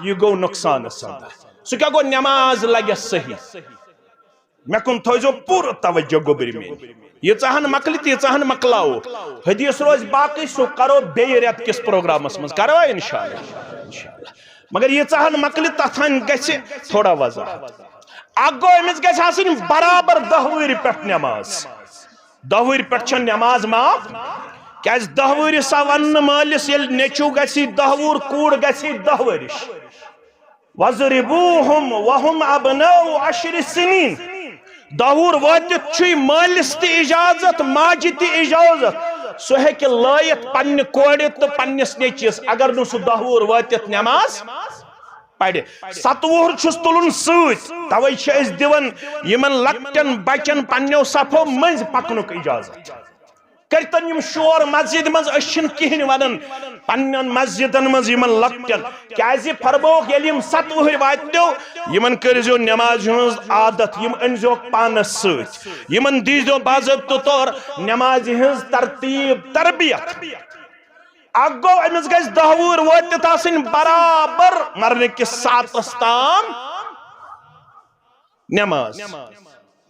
یہِ گوٚو نۄقصانس اندر۔ سُہ کیٛاہ گوٚو؟ نماز لگٮ۪س صحیح۔ مےٚ کُن تھٲیزیو پوٗرٕ توجہ، گوٚبرۍ میٲنۍ۔ ییٖژاہن مۄکلہِ، تیٖژاہن مۄکلاوو۔ حدیث روزِ باقٕے، سُہ کرو بیٚیہِ رٮ۪تہٕ کِس پروگرامس منٛز، کروا انشاءاللہ؟ انشاءاللہ۔ مگر ییٖژاہن مۄکلہِ، تتھ ہن گژھِ تھوڑا وضاحت۔ اکھ گوٚو، أمِس گژھِ آسٕنۍ برابر دَہ وُہرِ پٮ۪ٹھ نماز۔ دَہ وُہرِ پٮ۪ٹھ چھےٚ نماز معاف۔ کیازِ دَہ وُہرِس آو وننہٕ مٲلِس، ییٚلہِ نیٚچو گژھی دَہ وُہُر، کوٗر گژھی دَہ ؤرِش۔ وَاضْرِبُوهُمْ وَهُمْ أَبْنَاءُ عَشْرِ سِنِينَ۔ دَہ وُہُر وٲتِتھ چھُے مٲلِس تہِ اجازت، ماجہِ تہِ اجازت۔ سُہ ہیٚکہِ لٲیِتھ پننہِ کورِ تہٕ پننِس نیٚچوِس، اگر نہٕ سُہ دَہ وُہُر وٲتِتھ نماز پرِ۔ ستہٕ وُہُر چھُس تُلُن سۭتۍ، توے چھِ أسۍ دِوان یِمن لۄکٹٮ۪ن بچن پننیو صفو مٔنٛزۍ پکنُک اجازت۔ کٔرتن یِم شور مسجد منٛز، أسۍ چھِنہٕ کِہیٖنۍ ونان پننٮ۪ن مسجدن منٛز یِمن لۄکٹٮ۪ن۔ کیازِ فرمووُکھ، ییٚلہِ یِم ستہٕ وُہٕرۍ واتنو، یِمن کٔرزیو نمازِ ہٕنٛز عادت، یِم أنزیوکھ پانس سۭتۍ، یِمن دیٖزیو باضٲبطہٕ طور نمازِ ہٕنٛز ترتیٖب، تربیت۔ اکھ گوٚو، أمِس گژھِ دَہ وُہُر وٲتِتھ آسٕنۍ برابر مرنہٕ کِس ساعتس تام نماز۔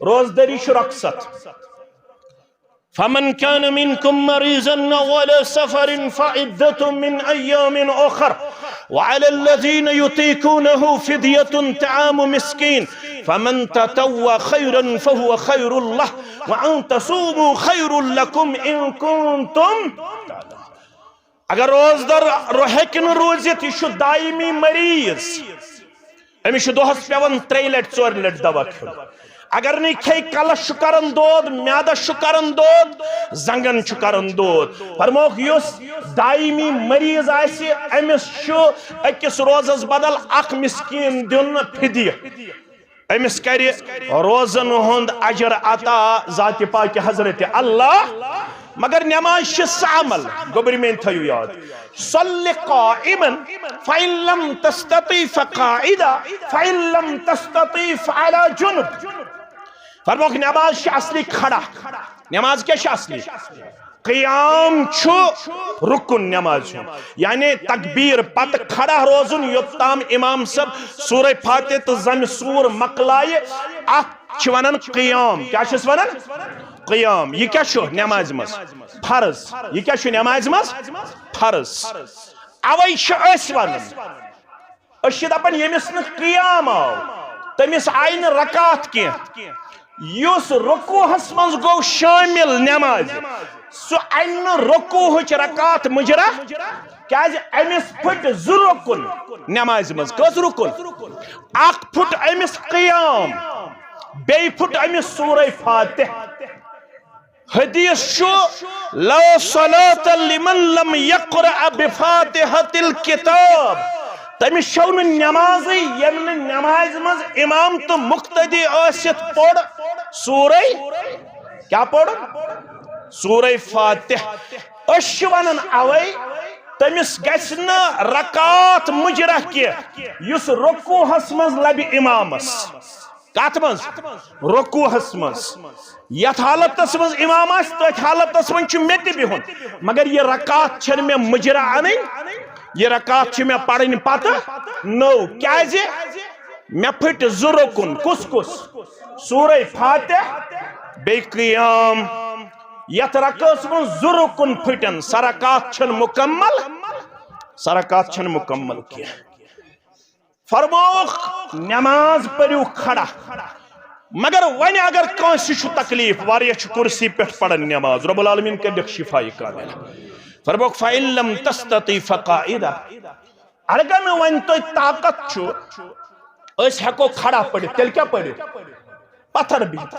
روزدٲری چھِ رۄخصت۔ فَمَنْ كَانَ مِنْكُمْ مَرِيضًا أَوْ عَلَى سَفَرٍ فَعِدَّةٌ مِنْ أَيَّامٍ أُخَرَ وَعَلَى الَّذِينَ يُطِيقُونَهُ فِدْيَةٌ طَعَامُ مِسْكِينٍ فَمَنْ تَطَوَّعَ خَيْرًا فَهُوَ خَيْرٌ لَهُ وَأَنْ تَصُومُوا خَيْرٌ لَكُمْ إِنْ كُنْتُمْ اگر روزدر رو ہیٚکہِ نہٕ روٗزِتھ، یہِ چھُ دایمی مریض، أمِس چھُ دۄہس پٮ۪وان ترٛیٚیہِ لٹہِ، ژورِ لٹہِ دوا کھیوٚن۔ اگر نہٕ یہِ کھیٚیہِ، کلس چھُ کران دود، میادس چھُ کران دود، زنگن چھُ کران دود۔ فرمووُکھ، یُس دایمی مریض آسہِ، أمِس چھُ أکِس روزس بدل اکھ مسکین دیُن فدیہ۔ أمِس کرِ روزن ہُنٛد اجر عطا ذاتِ پاکِ حضرت اللہ۔ مگر نماز چھِ سُہ عمل، گوٚبرۍ میٲنۍ تھٲیِو یاد، صل قائما فإن لم تستطع فقاعدا فإن لم تستطع فعلى جنب۔ فرمووُکھ، نماز چھِ اصلی کھڑا۔ نماز کیٛاہ چھِ اصلی؟ قیام چھُ رکن نماز ہُنٛد، یعنی تکبیر پتہٕ کھڑا روزُن، یوٚت تام امام صٲب سورہ فاتحہ تہٕ ضمِ سور مۄکلایہِ۔ اتھ چھِ ونان قیام۔ کیٛاہ چھِس ونان؟ قیام۔ یہِ کیٛاہ چھُ نمازِ منٛز؟ فرض۔ یہِ کیٛاہ چھُ نمازِ منٛز؟ فرض۔ اوے چھِ أسۍ ونان، أسۍ چھِ دپان، ییٚمِس نہٕ قیام آو، تٔمِس آیہِ نہٕ رکعت کینٛہہ۔ یُس رکوعس منٛز گوٚو شٲمِل نمازِ، سُہ انہِ نہٕ رکوعٕچ رکعت مُجرا، کیازِ أمِس پھٕٹۍ زٕ رکن نمازِ منٛز۔ کٔژ رکن؟ اکھ پھُٹ أمِس قیام، بیٚیہِ پھُٹ أمِس سورہ فاتحہ۔ حدیث چھُ، لا صلاة لمن لم يقرأ بفاتحة الكتاب۔ تٔمِس چھو نہٕ نمازٕے، ییٚمۍ نہٕ نمازِ منٛز امام تہٕ مقتدی ٲسِتھ پوٚر سورہ، کیٛاہ پوٚر؟ سورہ فاتحہ۔ أسۍ چھِ ونان اوے، تٔمِس گژھِ نہٕ رکعت مُجرا کینٛہہ، یُس رکوعس منٛز لبہِ امامس۔ کتھ منٛز؟ رکوعس منٛز۔ یتھ حالتس منٛز امام آسہِ، تٔتھۍ حالتس منٛز چھُ مےٚ تہِ بِہُن، مگر یہِ رکعت چھَنہٕ مےٚ مُجرا انٕنۍ، یہِ رکعت چھِ مےٚ پرٕنۍ پتہٕ نٔو۔ کیازِ؟ مےٚ پھٕٹۍ زٕ رکن۔ کُس کُس؟ سورہ فاتح بیٚیہِ قیام۔ یتھ رکعس منٛز زٕ رکن پھٕٹن، سۄ رکعت چھَنہٕ مکمل، سۄ رکعت چھَنہٕ مکمل کینٛہہ۔ فرمووُکھ، نماز پٔرِو کھڑا۔ مگر وۄنۍ اگر کٲنٛسہِ چھُ تکلیف، واریاہ چھِ کرسی پٮ۪ٹھ پران نماز، رب العالمین کٔرِکھ شفا کاملہ۔ فرمووُکھ، فإن لم تستطع فقاعدا۔ اگر نہٕ وۄنۍ تۄہہِ طاقت چھُ، أسۍ ہٮ۪کو کھڑا پٔرِتھ، تیٚلہِ کیٛاہ پٔرِو؟ پتھر بِہِتھ۔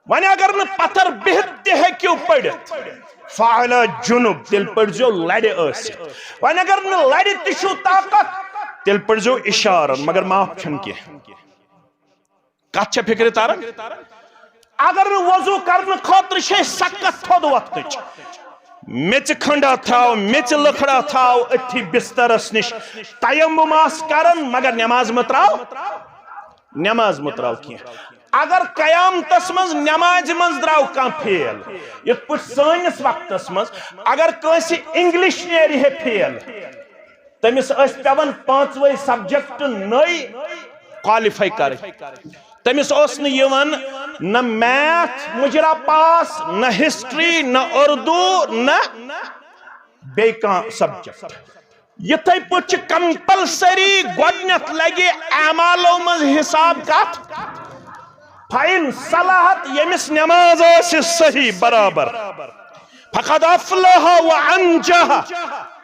وۄنۍ اگر نہٕ پتھر بِہِتھ تہِ ہیٚکِو پٔرِتھ، فعلی جنب، تیٚلہِ پٔرۍزیو لرِ ٲسِتھ۔ وۄنۍ اگر نہٕ لرِ تہِ چھُو طاقت، تیٚلہِ پٔرۍزیو اشارن، مگر معاف چھُنہٕ کینٛہہ۔ کتھ چھےٚ فکرِ تران؟ اگر نہٕ وضو کرنہٕ خٲطرٕ چھے سکت تھوٚد وۄتھنٕچ، میٚژِ کھنڈا تھاو، میٚژِ لٔکھڑا تھاو أتھی بسترس نِش، تیمم آس کران، مگر نماز مہ تراو، نماز مہ تراو کینٛہہ۔ اگر قیامتس منٛز نمازِ منٛز درٛاو کانٛہہ فیل، یِتھ پٲٹھۍ سٲنِس وقتس منٛز اگر کٲنٛسہِ انگلش نیرِ ہے فیل، تٔمِس ٲسۍ پٮ۪وان پانٛژوَے سبجیکٹ نٔے کوالیفائی کرٕنۍ۔ تٔمِس اوس نہٕ یِوان نہ میتھ مُجرا پاس، نہ ہسٹری، نہ اردو، نہ بیٚیہِ کانٛہہ سبجیکٹ۔ یِتھے پٲٹھۍ چھِ کمپلسری گۄڈٕنیتھ لگہِ اعمالو منٛز حساب کتھ؟ فَإِن صَلَحَتْ، ییٚمِس نماز آسہِ صحیح برابر، فَقَدْ أَفْلَحَ وَأَنْجَحَ،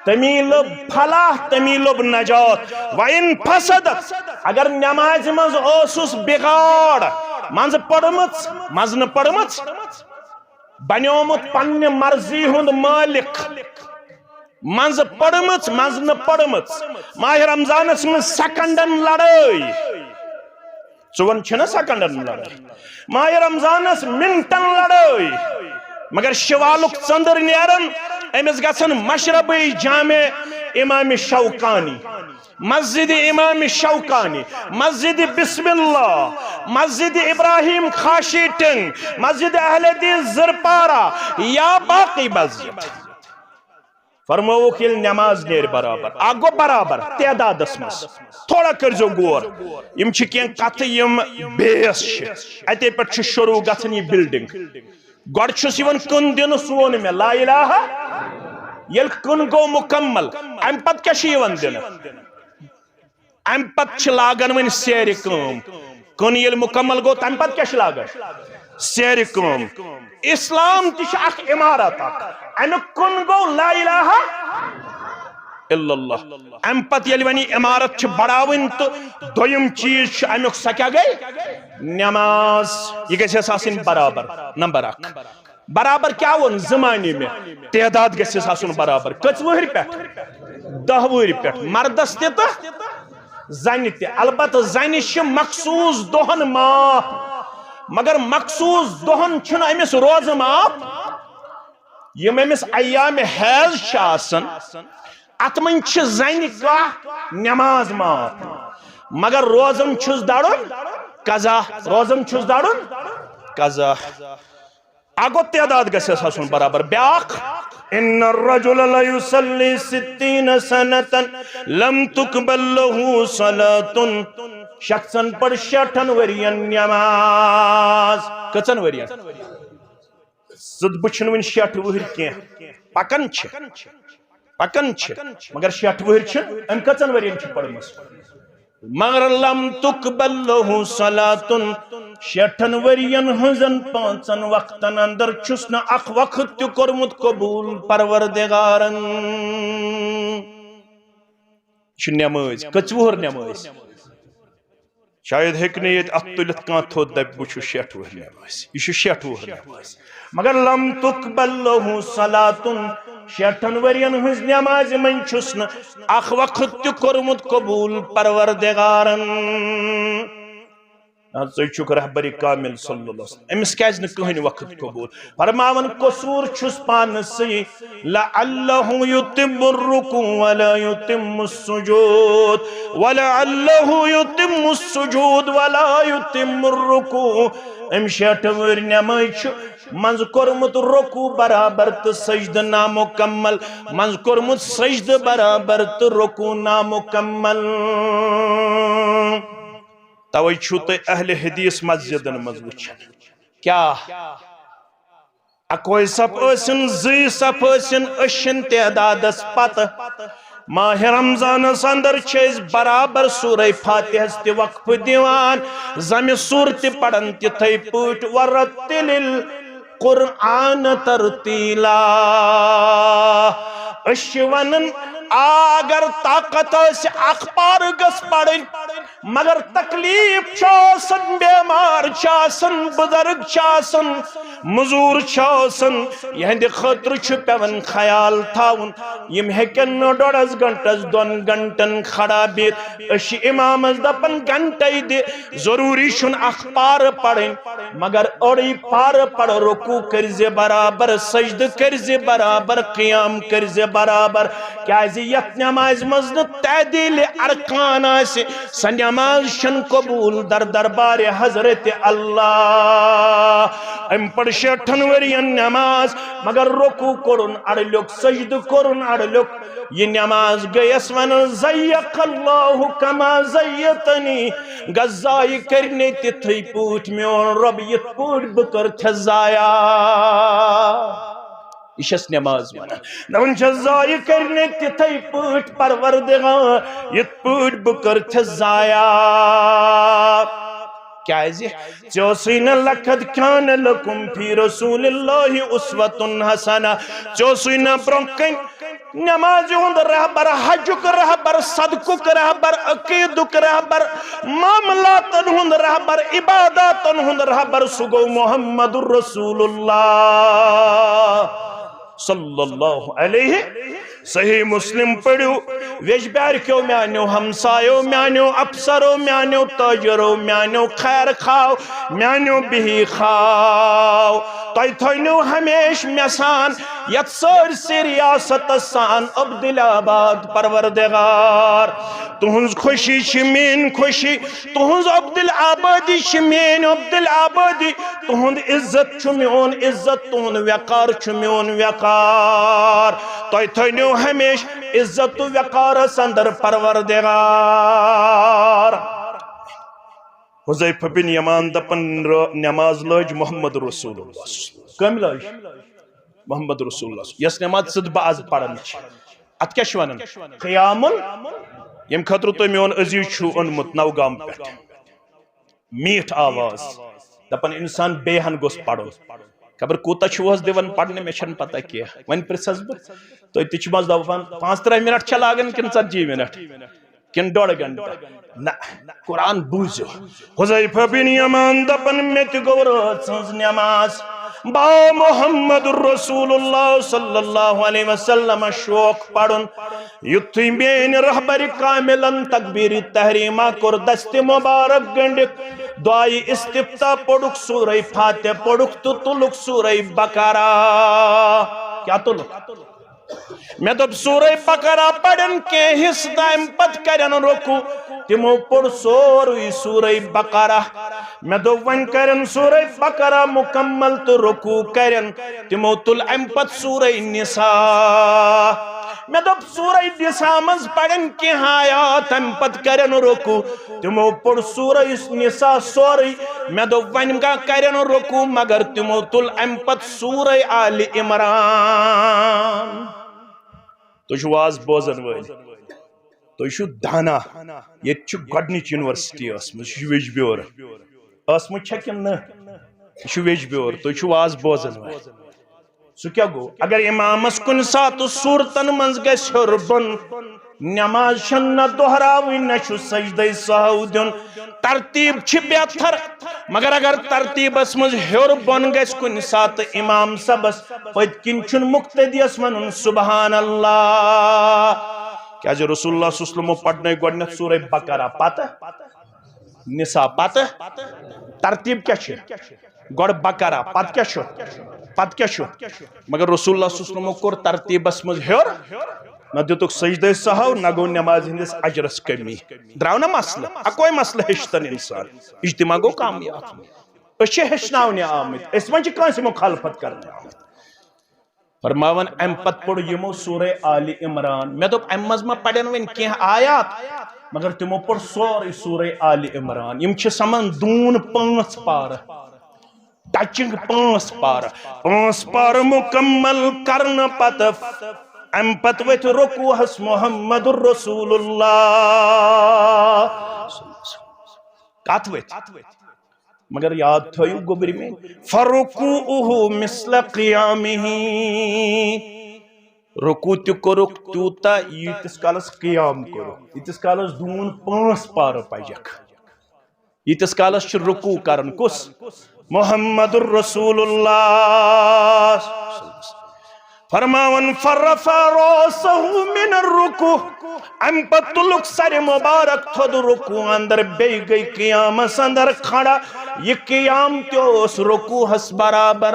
تٔمی لوٚب فلاح، تٔمی لوٚب نجات۔ وَإِنْ فَسَدَتْ، اگر نمازِ منٛز اوسُس بگاڑ، منٛزٕ پٔرمٕژ، منٛزٕ نہٕ پٔرمٕژ، بنیومُت پننہِ مرضی ہُنٛد مٲلِک، منٛزٕ پٔرمٕژ، منٛزٕ نہٕ پٔرمٕژ، ماہِ رمضانس منٛز سیکنڈن لڑٲے، ژٕ وَن چھِنہ سیکنڈن لڑٲے، ماہِ رمضانس منٹن لڑٲے، مگر شوالُک ژٔنٛدٕر نیران، أمِس گژھن مشربٕے جامع امام شوکانی، مسجد امام شوکانی، مسجد بسم اللہ، مسجد ابراہیم خاشی ٹنگ، مسجد اہل حدیث زرپارہ یا باقی مسجد۔ فرمووُکھ، ییٚلہِ نماز نیرِ برابر، اکھ گوٚو برابر تعدادس منٛز، تھوڑا کٔرزیو غور، یِم چھِ کینٛہہ کتھٕ یِم بیس چھِ، اتے پٮ۪ٹھ چھُ شروع گژھان یہِ بلڈنگ۔ گۄڈٕ چھُس یِوان کٕن دِنہٕ، سُہ ووٚن مےٚ، لا الہ۔ ییٚلہِ کٕن گوٚو مکمل، امہِ پتہٕ کیٛاہ چھُ یِوان دِنہٕ؟ امہِ پتہٕ چھِ لاگان وۄنۍ سیرِ کٲم۔ کٕن ییٚلہِ مکمل گوٚو، تمہِ پتہٕ کیٛاہ چھِ لاگان؟ سیرِ کٲم۔ اسلام تہِ چھُ اکھ عمارت اکھ۔ امیُک کٕن گوٚو لا الہ۔ الا اللہ۔ امہِ پتہٕ ییٚلہِ وۄنۍ یہِ عمارت چھِ بڑاوٕنۍ تہٕ دوٚیِم چیٖز چھُ امیُک، سۄ کیٛاہ گٔے؟ نماز۔ یہِ گژھِ اَسہِ آسٕنۍ برابر، نمبر اکھ۔ برابر کیٛاہ ووٚن؟ زٕ معنی مےٚ۔ تعداد گژھِ اَسہِ آسُن برابر۔ کٔژ وُہٕرۍ پٮ۪ٹھ؟ دَہ وُہٕرۍ پٮ۪ٹھ۔ مردس تہِ تہٕ زنہِ تہِ۔ البتہ زنہِ چھِ مخصوص دۄہن معاف، مگر مخصوص دۄہن چھُنہٕ أمِس روزٕ معاف۔ یِم أمِس ایام حیض چھِ آسان، اتھ منٛز چھِ زنہِ کانٛہہ نماز معاف، مگر روزن چھُس دَرُن قضا، روزن چھُس دَرُن قضا۔ اگو تعداد گژھِ اَسہِ آسُن برابر۔ بیٛاکھ، ان الرجل لیصلی ستین سنة لم تقبل له صلاة، شخصن پٔر شیٹھن ؤرین نماز۔ کٔژن ؤرین؟ زٕ، بہٕ چھُنہٕ وُنہِ شیٹھ وُہٕرۍ کینٛہہ، پکان چھِ، پکان چھِ، مگر شیٹھ وُہٕرۍ چھِ، أمۍ کٔژن ؤرین چھِ پٔرمٕژ؟ مگر لم تقبل له صلاة، شیٹھن ؤرین ہٕنٛزن پانٛژن وقتن اندر چھُس نہٕ اکھ وقت تہِ کوٚرمُت قبول پروردگارن۔ یہِ چھُ نمٲز، کٔژ وُہُر نمٲز؟ شاید ہیٚکہِ نہٕ ییٚتہِ اَتھٕ تُلِتھ کانٛہہ تھوٚد، دَپہِ، "بہٕ چھُس شیٹھ وُہُر نمٲزۍ۔" یہِ چھُ شیٹھ وُہُر نمٲزۍ۔ مگر لم تقبل له صلاة، شیٹھن ؤرین ہٕنٛز نمازِ منٛز چھُس نہٕ اکھ وقت تہِ کوٚرمُت قبول پروردگارن۔ نہ، ژٕ چھُکھ رہبر کامل صلی اللہ علیہ وسلم۔ أمِس کیازِ نہٕ کٕہٕنۍ وقت قبول؟ فرماوان، قصور چھُس پانسٕے۔ لعله يتم الركوع ولا يتم السجود، ولعله يتم السجود ولا يتم الركوع۔ أمۍ شیٹھ وُہٕرۍ نمٲزۍ چھُ منٛزٕ کوٚرمُت رکوع برابر تہٕ سجدٕ نامکمل، منٛزٕ کوٚرمُت سجدٕ برابر تہٕ رکوع نامکمل۔ توے چھُو تُہۍ اہل حدیث مسجدن منٛز وٕچھان۔ کیٛاہ؟ اکوے صف ٲسِن، زٕے صف ٲسِن، أسۍ چھِن تعدادس پتہٕ۔ ماہِ رمضانس اندر چھِ أسۍ برابر سورہ فاتحس تہِ وقفہٕ دِوان، زمِ سورٕ تہِ پران تِتھے پٲٹھۍ، ورتل القرآن ترتیلا۔ أسۍ چھِ ونان، آ، اگر طاقت آسہِ، اکھ پارٕ گٔژھ پرٕنۍ، مگر تکلیف چھُ آسان، بیمار چھُ آسان، بزرگ چھُ آسان، مزور چھُ آسان، یہندِ خٲطرٕ چھُ پیوان خیال تھاوُن۔ یِم ہیٚکن نہٕ ڈۄڈس گھنٹس، دۄن گھنٹن کھڑا بِہِتھ۔ أسۍ چھِ امامس دپان، گھنٹے دِ، ضروری چھُنہٕ اکھ پارٕ پرٕنۍ، مگر أڑٕے پارٕ پرٕ، رکوع کٔرۍ زِ برابر، سجدٕ کٔرۍ زِ برابر، قیام کٔرۍ زِ برابر۔ کیازِ یتھ نمازِ منٛز نہٕ تعدیل ارکان آسہِ، سۄ نماز چھنہٕ قبول در دربارِ حضرت اللہ۔ أمۍ پٔر شیٹھن ؤرین نماز، مگر رکوع کوٚرُن اڑلیوٚک، سجدٕ کوٚرُن اڑلیوٚک۔ یہِ نماز گٔیس ونان، زیک اللہ کما زیتنی، گژھ ضایع کٔرۍ نے تِتھے پٲٹھۍ میون رۄب، یِتھ پٲٹھۍ بہٕ کٔرتھس ضایع۔ یہِ چھس نماز ونان۔ دپان چھس، ضایع کٔرۍ نے تِتھے پٲٹھۍ پروردگار، یِتھ پٲٹھۍ بہٕ کٔرتھس ضایع۔ کیازِ؟ ژےٚ اوسُے نہ، لقد کان لکم فی رسول اللہ اسوۃ حسنہ۔ ژےٚ اوسُے نہ برونٛہہ کنہِ نمازِ ہُنٛد رہبر، حجُک رہبر، صدقُک رہبر، عقیدُک رہبر، معاملاتن ہُنٛد رہبر، عباداتن ہُنٛد رہبر، سُہ گوٚو محمد رسول اللہ صلی اللہ علیہ۔ صحیح مسلم پٔرِو۔ ویجبیار کیو میانیو ہمسایو، میانیو افسرو، میانیو تاجرو، میانیو خیر خاو، میانیو بہی خاو، تۄہہِ تھٲینو ہمیشہِ مےٚ سان یتھ سٲرسٕے ریاستس سان عبدالآباد پروردگار۔ تُہنٛز خوشی چھِ میٲنۍ خوشی، تُہنٛز عبدالآبادی چھِ میٲنۍ عبدالآبادی، تُہنٛد عزت چھُ میون عزت، تُہنٛد وقار چھُ میون وقار۔ تۄہہِ تھٲینو ہمیشہِ عزت تہٕ وقارس اندر پروردگار۔ حذیفہ بن یمان دپان، نماز لٲج محمد رسول اللہ۔ کٔمۍ لٲج؟ محمد رسول اللہ۔ یۄس نماز ژٕ تہٕ بہٕ از پران چھِ، اتھ کیٛاہ چھِ ونان؟ قیام ال-، ییٚمہِ خٲطرٕ تۄہہِ میون عزیز چھُو اوٚنمُت نوگام پٮ۪ٹھ، میٖٹھ آواز، دپان انسان بیٚیہِ ہن گوٚژھ پرُن۔ خبر کوٗتاہ چھُوس دِوان پرنہِ، مےٚ چھَنہٕ پتہ کینٛہہ۔ وۄنۍ پرٛژھس بہٕ، تُہۍ تہِ چھِو منٛزٕ دَپان پانٛژھ تٕرٛہ مِنٹ چھا لاگان کِنہٕ ژتجی مِنٹ کِنہٕ ڈۄڈ گھنٹہٕ؟ نہ، قرآن بوٗزِو۔ حذیفہ بن یمان دپان، مےٚ تہِ گوٚو رٲژ ہٕنٛز نماز۔ بہٕ آو محمد رسول اللہ صلی اللہ علیہ وسلم شوق پرُن۔ یُتھُے میٲنۍ رہبر کاملن تکبیر تحریمہ کوٚر، دست مبارک گنڈِتھ دعائے استفتاح پوٚرُکھ، سورہ فاتحہ پوٚرُکھ تہٕ تُلُکھ سورہ بقرہ۔ کیٛاہ تُلُکھ؟ مےٚ دوٚپ، سورہ بقرہ پرن کینٛہہ حصہٕ تہٕ امہِ پتہٕ کرن رکوع۔ تِمو پوٚر سورُے سورہ بقرہ۔ مےٚ دوٚپ، وۄنۍ کرن سورہ بقرہ مکمل تہٕ رکوع کرن۔ تِمو تُل امہِ پتہٕ سورہ نساء۔ مےٚ دوٚپ، سورہ نساء منٛز پرن کینٛہہ آیات، امہِ پتہٕ کرن رکوع۔ تِمو پوٚر سورہ نساء سورُے۔ مےٚ دوٚپ، وۄنۍ کانٛہہ کرن رکوع، مگر تِمو تُل امہِ پتہٕ سورہ آل عمران۔ تُہۍ چھِو واز بوزن وٲلۍ؟ تُہۍ چھِو دانا۔ ییٚتہِ چھِ گۄڈٕنِچ یونیورسٹی ٲسمٕژ، یہِ چھِ ویٚجبیور۔ ٲسمٕژ چھےٚ کِنہٕ نہٕ؟ یہِ چھُ ویٚجبیور۔ تُہۍ چھِو واز بوزن وٲلۍ؟ سُہ کیٛاہ گوٚو؟ اگر امامس کُنہِ ساتہٕ صورتن منٛز گژھِ ہیوٚر بۄن، نماز چھَنہٕ نہ دۄہراوٕنۍ، نہ چھُ سجدے سہو دیُن۔ ترتیب چھِ بہتر، مگر اگر ترتیبس منٛز ہیوٚر بۄن گژھِ کُنہِ ساتہٕ امام صٲبس، پٔتۍ کِنۍ چھُنہٕ مقتدیس ونُن سبحان اللہ۔ کیازِ رسول اللہ صلی اللہ علیہ وسلمو پرنٲے گۄڈٕنیتھ سورہ بقرہ، پتہٕ نساء، پتہٕ ترتیب کیٛاہ چھِ؟ گۄڈٕ بقرہ، پتہٕ کیٛاہ چھُ؟ پتہٕ کیٛاہ چھُ؟ مگر رسول اللہ صلی اللہ علیہ وسلمو کوٚر ترتیبس منٛز ہیوٚر، نہ دِتُکھ سجدے سہو، نہ گوٚو نمازِ ہٕنٛدِس اجرس کمی۔ درٛاو نہ مسلہٕ؟ اکوے مسلہٕ ہیٚچھتن انسان، اجتماع گوٚو کامیاب۔ أسۍ چھِ ہیٚچھناونہِ آمٕتۍ، أسۍ وۄنۍ چھِ کٲنٛسہِ مخالفت کرنہِ آمٕتۍ۔ فرماوان، امہِ پتہٕ پوٚر یِمو سورہ آلِ عمران۔ مےٚ دوٚپ، امہِ منٛز ما پرن وۄنۍ کینٛہہ آیات؟ مگر تِمو پوٚر سورُے سورہ آلِ عمران۔ یِم چھِ سمان دوٗن پانٛژھ پارٕ، ٹچنگ پانٛژھ پارٕ۔ پانٛژھ پارٕ مکمل کرنہٕ پتہٕ، امہِ پتہٕ ؤتھۍ رکوعس محمد رسول اللہ۔ کتھ ؤتھۍ؟ مگر یاد تھٲیِو گوٚبرۍ مےٚ، فرکوعہ مثل قیامہ۔ رکوع تہِ کوٚرُکھ تیوٗتاہ، ییٖتِس کالس قیام کوٚرُکھ، ییٖتِس کالس دوٗن پانٛژھ پارٕ پجکھ، ییٖتِس کالس چھُ رکوع کرُن۔ کُس؟ محمد رسول اللہ۔ فرماوان، فرفع راسہ من الرکوع، امہِ پتہٕ تُلُکھ سرِ مبارک تھوٚد رکوع اندر، بیٚیہِ گٔے قیامس اندر کھڑا۔ یہِ قیام تہِ اوس رکوعس برابر۔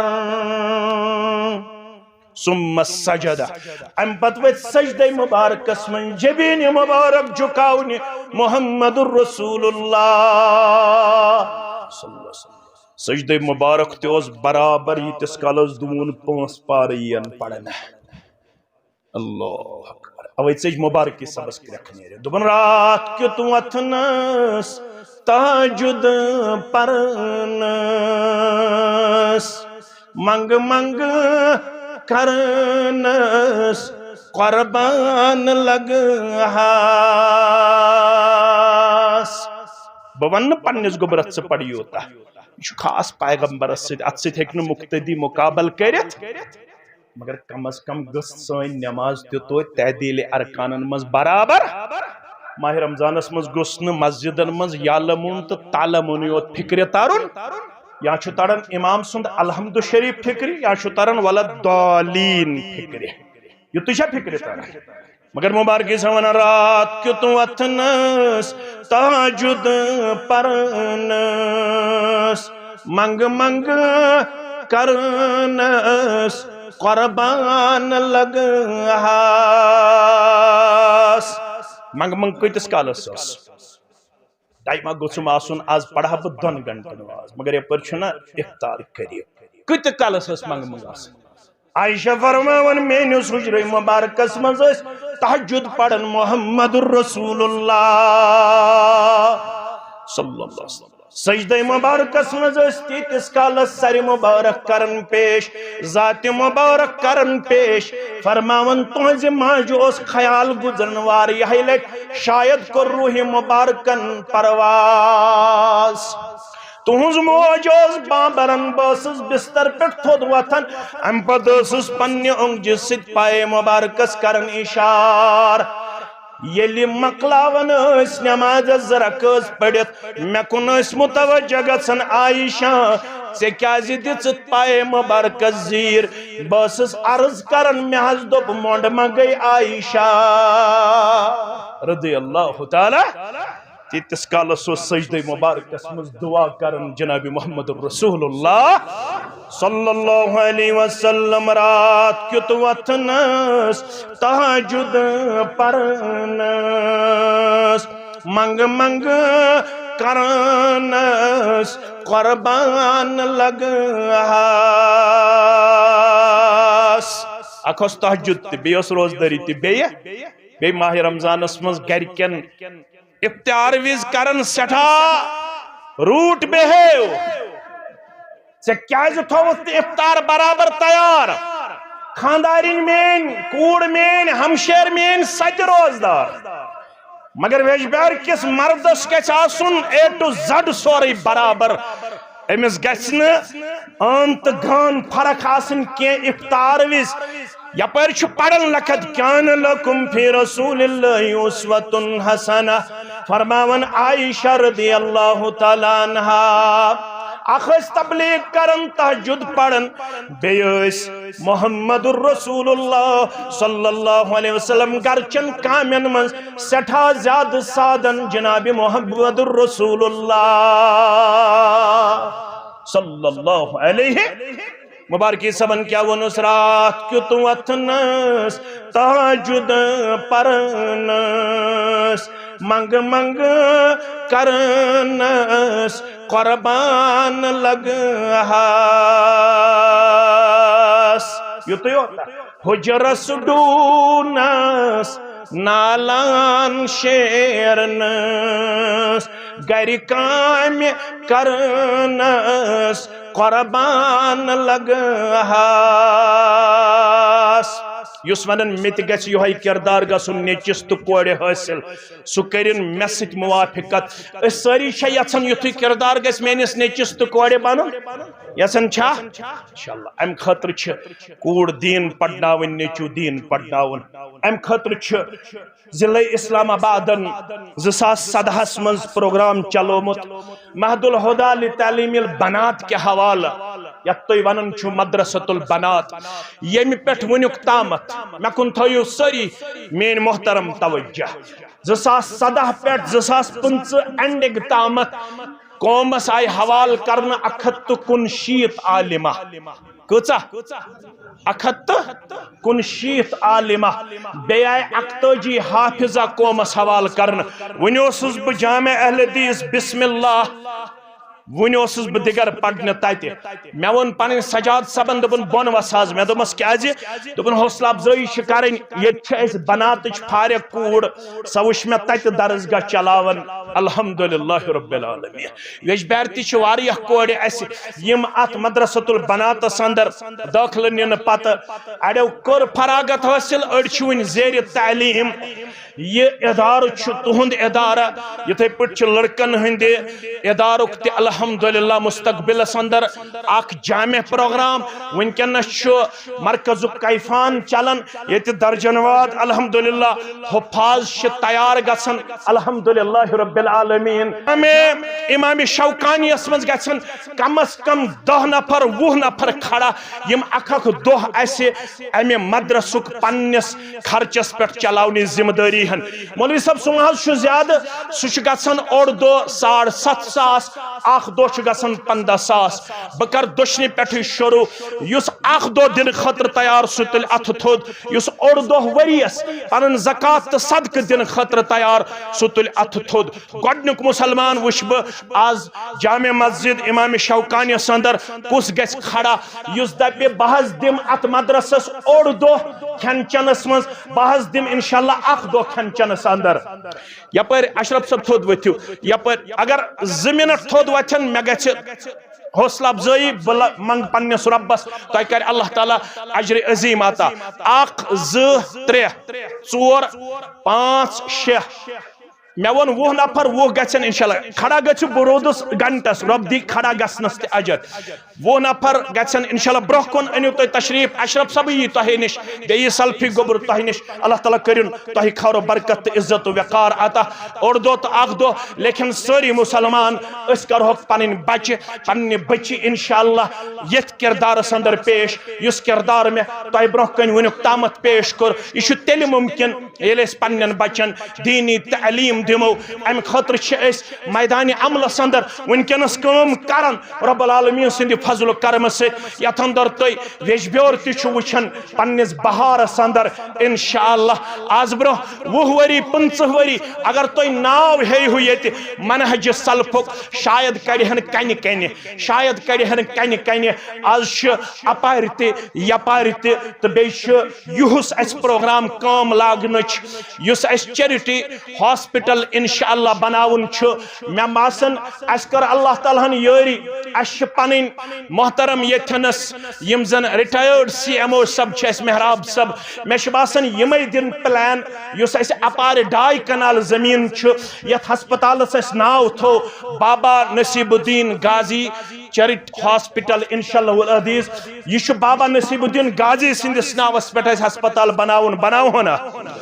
ثم سجد، امہِ پتہٕ ؤتھۍ سجدے مبارکس منٛز، جبین مبارک جھکاونہِ محمد رسول اللہ صلی اللہ علیہ وسلم۔ سجدے مبارک تہِ اوس برابر ییٖتِس کالس دوٗن پانٛژھ پارٕ یِین پرنہٕ۔ اللہ اکبر۔ اوے ژٔج مبارکی صٲبس کرٛکھ نیرِتھ۔ دوٚپُن، راتھ کیُتھ وۄتھنس، تہجد پرنس، منٛگہٕ منٛگہٕ کرنس، قربان لگہٕ ہاس۔ بہٕ ونہٕ نہٕ پننِس گوٚبرس ژٕ پرِ یوٗتاہ۔ یہِ چھُ خاص پیغمبرس سۭتۍ، اتھ سۭتۍ ہیٚکہِ نہٕ مقتدی مقابلہٕ کٔرِتھ۔ مگر کم از کم گٔژھ سٲنۍ نٮ۪ماز تہِ توتہِ تعدیل ارکانن منٛز برابر۔ ماہ رمضانس منٛز گوٚژھ نہٕ مسجدن منٛز یعلمون تہٕ تعلمون یوت فکرِ ترُن، یا چھُ تران امام سُنٛد الحمد شریف فکرِ، یا چھُ تران ولا الضالین فکرِ۔ یُتُے چھا فکرِ تران؟ مگر مبارکی چھِ ونان، رات کیُتھ وۄتھنس، تہجد پرنس، منٛگہٕ منٛگہٕ کرنس، قربان لگہٕ ہاس۔ منٛگہٕ منٛگہٕ کۭتِس کالس ٲس؟ ٹایما گوٚژھُم آسُن، از پرہا بہٕ دۄن گھنٹن نماز، مگر یپٲرۍ چھُنہ افطار قریب۔ کۭتِس کالس ٲس منٛگہٕ منٛگہٕ آسان؟ عائشہ فرماوان، میٲنِس حجرے مبارکس منٛز ٲسۍ تہجد پران محمد رسول اللہ صلی اللہ علیہ وسلم۔ سجدے مبارکس منٛز ٲسۍ تیٖتِس کالس سرِ مبارک کران پیش، ذاتِ مبارک کران پیش۔ فرماوان، تُہنٛزِ ماجہِ اوس خیال گُزرن واریاہہِ لٹہِ، شاید کوٚر روحِ مبارکن پرواز۔ تُہنٛز موج ٲس بانبرن، بہٕ ٲسٕس بستر پٮ۪ٹھ تھوٚد وۄتھان، امہِ پتہٕ ٲسٕس پننہِ اونٛگجہِ سۭتۍ پایہِ مبارکس کران اشارٕ۔ ییٚلہِ مۄکلاوان ٲسۍ نماز زٕ رکٲژ پٔرِتھ، مےٚ کُن ٲسۍ متوجہ گژھان، عائشہ، ژےٚ کیازِ دِژٕتھ پایہِ مبارکس زیٖر؟ بہٕ ٲسٕس عرض کران، مےٚ حظ دوٚپ، مۄنڈ ما گٔے عائشہ؟ رضی اللہ تعالیٰ۔ تیٖتِس کالس اوس سجدے مبارکس منٛز دعا کران جناب محمد رسول اللہ صلی اللہ علیہ وسلم۔ رات کیُت وۄتھنس، تہجد پرنس، منگ منگ کرنس، قربان لگہس۔ اکھ اوس تہجد تہِ، بیٚیہِ اوس روزدٲری تہِ، بیٚیہِ بیٚیہِ ماہِ رمضانس منٛز گرِکٮ۪ن افطار وِز کرن سٮ۪ٹھاہ روٗٹ بِہیو۔ ژےٚ کیازِ تھووُتھ نہٕ افطار برابر تیار؟ خاندارِنۍ میٲنۍ، کوٗر میٲنۍ، ہمشیر میٲنۍ، سۄ تہِ روزدار۔ مگر ویجبیار کِس مردس گژھِ آسُن A to Z سورُے برابر۔ أمِس گژھِ نہٕ عام تہٕ غان فرق آسٕنۍ کینٛہہ۔ افطار وِز یپٲرۍ چھُ پران، لقد کان لکم فی رسول اللہ اسوۃ حسنہ، فرماوان عائشہ رضی اللہ تعالیٰ عنہا۔ اکھ ٲسۍ تبلیغ کران، تہجد پران، بیٚیہِ ٲسۍ محمد رسول اللہ صلی اللہ علیہ وسلم گرچن کامٮ۪ن منٛز سٮ۪ٹھاہ زیادٕ سادن جناب محمد رسول اللہ صلی اللہ علیہ۔ مبارکی صٲبن کیٛاہ ووٚنُس؟ راتھ کیُت وۄتھنس، تہجد پرنس، منگ منگ کرنس، قربان لگہس۔ یُتُے یوت۔ حجرس ڈوٗنس، نالان شیرنس، گرِ کامہِ کرنس، قربان لگہس۔ یُس ونان مےٚ تہِ گژھِ یِہوٚے کردار گژھُن نیٚچِس تہٕ کورِ حٲصِل، سُہ کٔرِن مےٚ سۭتۍ موافقت۔ أسۍ سٲری چھِ یژھان یُتھُے کردار گژھِ میٲنِس نیٚچِس تہٕ کورِ بنُن، یژھان چھا؟ انشاءاللہ۔ امہِ خٲطرٕ چھِ کوٗر دیٖن پرناوٕنۍ، نیٚچوٗ دیٖن پرناوُن۔ امہِ خٲطرٕ چھِ ضلع اسلام آبادن زٕ ساس سدہس منٛز پروگرام چلومُت، مہد الہدیٰ لتعلیم البنات کہِ حوالہٕ، یتھ تُہۍ ونان چھِو مدرسۃ البنات، ییٚمہِ پٮ۪ٹھ وُنیُک تامتھ، مےٚ کُن تھٲیِو سٲری میٲنۍ محترم توجہ، زٕ ساس سدہ پٮ۪ٹھ زٕ ساس پٕنٛژٕہ اینڈنگ تامتھ قومس آیہِ حوالہٕ کرنہٕ اکھ ہتھ تہٕ کُنشیٖتھ عالمہ۔ کۭژاہ؟ اکھ ہتھ تہٕ کُنشیٖتھ عالمہ۔ بیٚیہِ آیہِ اکتٲجی حافظہ قومس حوالہٕ کرنہٕ۔ وُنہِ اوسُس بہٕ جامع اہل حدیث بسم اللہ، وُنہِ اوسُس بہٕ دِگر پرنہِ تتہِ۔ مےٚ ووٚن پنٕنۍ سجاد صٲبن، دوٚپُن، بۄن وس حظ۔ مےٚ دوٚپمس، کیازِ؟ دوٚپُن، حوصلہٕ افزٲیی چھِ کرٕنۍ، ییٚتہِ چھِ اَسہِ بناتٕچ فارغ کوٗر، سۄ وٕچھ مےٚ تتہِ درسگاہ چلاوان۔ الحمدللہ رب العالمین۔ ویجبیار تہِ چھِ واریاہ کورِ اَسہِ، یِم اتھ مدرسۃ البناتس اندر دٲخلہٕ نِنہٕ پتہٕ اڑیو کٔر فراغت حٲصِل، أڑۍ چھِ وُنہِ زیرِ تعلیٖم۔ یہِ ادارٕ چھُ تُہُنٛد ادارٕ، یِتھے پٲٹھۍ چھُ لڑکن ہٕنٛدِ ادارُک تہِ الحمدللہ مستقبلس اندر اکھ جامع پروگرام۔ وٕنکیٚنس چھُ مرکزُک کیفان چلان، ییٚتہِ درجن واد الحمدللہ حفاظ چھِ تیار گژھان الحمدللہ رب العالمین۔ امام، امام شوکانیس منٛز گژھن کم از کم دہ نفر، وُہ نفر کھڑا، یِم اکھ اکھ دۄہ اسہِ امہِ مدرسُک پننِس خرچس پٮ۪ٹھ چلاونٕچ ذمہ دٲری ہن۔ مولوی صٲب سُنٛد حظ چھُ زیادٕ، سُہ چھُ گژھان اوٚڑ دۄہ ساڑ ستھ ساس، اکھ دۄہ چھُ گژھان پنٛداہ ساس۔ بہٕ کرٕ دٔچھنہِ پٮ۪ٹھٕے شروع۔ یُس اکھ دۄہ دِنہٕ خٲطرٕ تیار، سُہ تُلہِ اتھٕ تھوٚد۔ یُس اوٚڑ دۄہ ؤریَس پنُن زکوٰۃ تہٕ صدقہٕ دِنہٕ خٲطرٕ تیار، سُہ تُلہِ اتھٕ تھوٚد۔ گۄڈٕنیُک مُسلمان وٕچھ بہٕ آز جامع مسجد امام شوکانیس اندر کُس گژھِ کھڑا، یُس دپہِ، بہٕ حظ دِمہٕ اتھ مدرسس اوٚڑ دۄہ کھٮ۪ن چٮ۪نس منٛز، بہٕ حظ دِمہٕ انشاءاللہ اکھ دۄہ کھٮ۪ن چٮ۪نس اندر۔ یپٲرۍ اشرف صٲب تھوٚد ؤتھِو، یپٲرۍ اگر زٕ منٹ تھوٚد وۄتھن، مےٚ گژھِ حوصلہٕ افزٲیی، بہٕ ل-، منگ پننِس رۄبس، تۄہہِ کرِ اللہ تعالیٰ اجرِ عظیٖم عطا۔ اکھ، زٕ، ترٛےٚ، ژور، پانٛژھ، شےٚ، مےٚ ووٚن وُہ نفر، وُہ گژھن انشاءاللہ۔ کھڑا گٔژھِو، بہٕ روٗدُس گھنٹس، رۄب دی کھڑا گژھنس تہِ اجر۔ وُہ نفر گژھن انشاءاللہ۔ برونٛہہ کُن أنِو تُہۍ تشریف، اشرف صٲبٕے یی تۄہے نِش، بیٚیہِ یی سلفی گوٚبُر تۄہہِ نِش۔ اللہ تعالیٰ کٔرِن تۄہہِ خٲر و برکت تہٕ عزت و وقار عطا۔ اوٚڑ دۄہ تہٕ اکھ دۄہ، لیکن سٲری مسلمان، أسۍ کرہوکھ پنٕنۍ بچہِ، پننہِ بچی انشاءاللہ یتھ کردارس اندر پیش، یُس کردار مےٚ تۄہہِ برونٛہہ کنہِ وُنیُک تامتھ پیش کوٚر۔ یہِ چھُ تیٚلہِ ممکن، ییٚلہِ أسۍ پننٮ۪ن بچن دینی تعلیٖم دِمو۔ امہِ خٲطرٕ چھِ أسۍ میدانِ عملس اندر وٕنکیٚنس کٲم کران۔ رب العالمین سٕنٛدِ فضل و کرمہٕ سۭتۍ یتھ اندر تُہۍ ویجبیور تہِ چھِو وٕچھان پننِس بہارس اندر، انشاءاللہ آز برونٛہہ وُہ ؤری، پٕنٛژٕہ ؤری اگر تُہۍ ناو ہیٚیِو ییٚتہِ منہج سلفُک، شاید کڑِہن کنہِ کنہِ، شاید کڑِہن کنہِ کنہِ۔ آز چھِ اپارِ تہِ، یپارِ تہِ، تہٕ بیٚیہِ چھُ یُہُس اَسہِ پروگرام کٲم لاگنٕچ، یُس اَسہِ چیرٹی ہاسپٹل انشاءاللہ بناوُن چھُ۔ مےٚ باسان، اَسہِ کٔر اللہ تعالیٰ ہن یٲری، اَسہِ چھِ پنٕنۍ محترم ییٚتھٮ۪نس، یِم زن ریٹایٲرڈ سی ایم او صٲب چھِ اَسہِ، محراب صٲب، مےٚ چھُ باسان یِمے دِن پلان، یُس اَسہِ اپارِ ڈاے کنال زٔمیٖن چھُ، یتھ ہسپتالس اَسہِ ناو تھوو بابا نصیب الدین غازی چیرٹی ہاسپٹل، انشاءاللہ العزیز۔ یہِ چھُ بابا نصیب الدین غازی سٕنٛدِس ناوس پٮ۪ٹھ اَسہِ ہسپتال بناوُن، بناوہون نا؟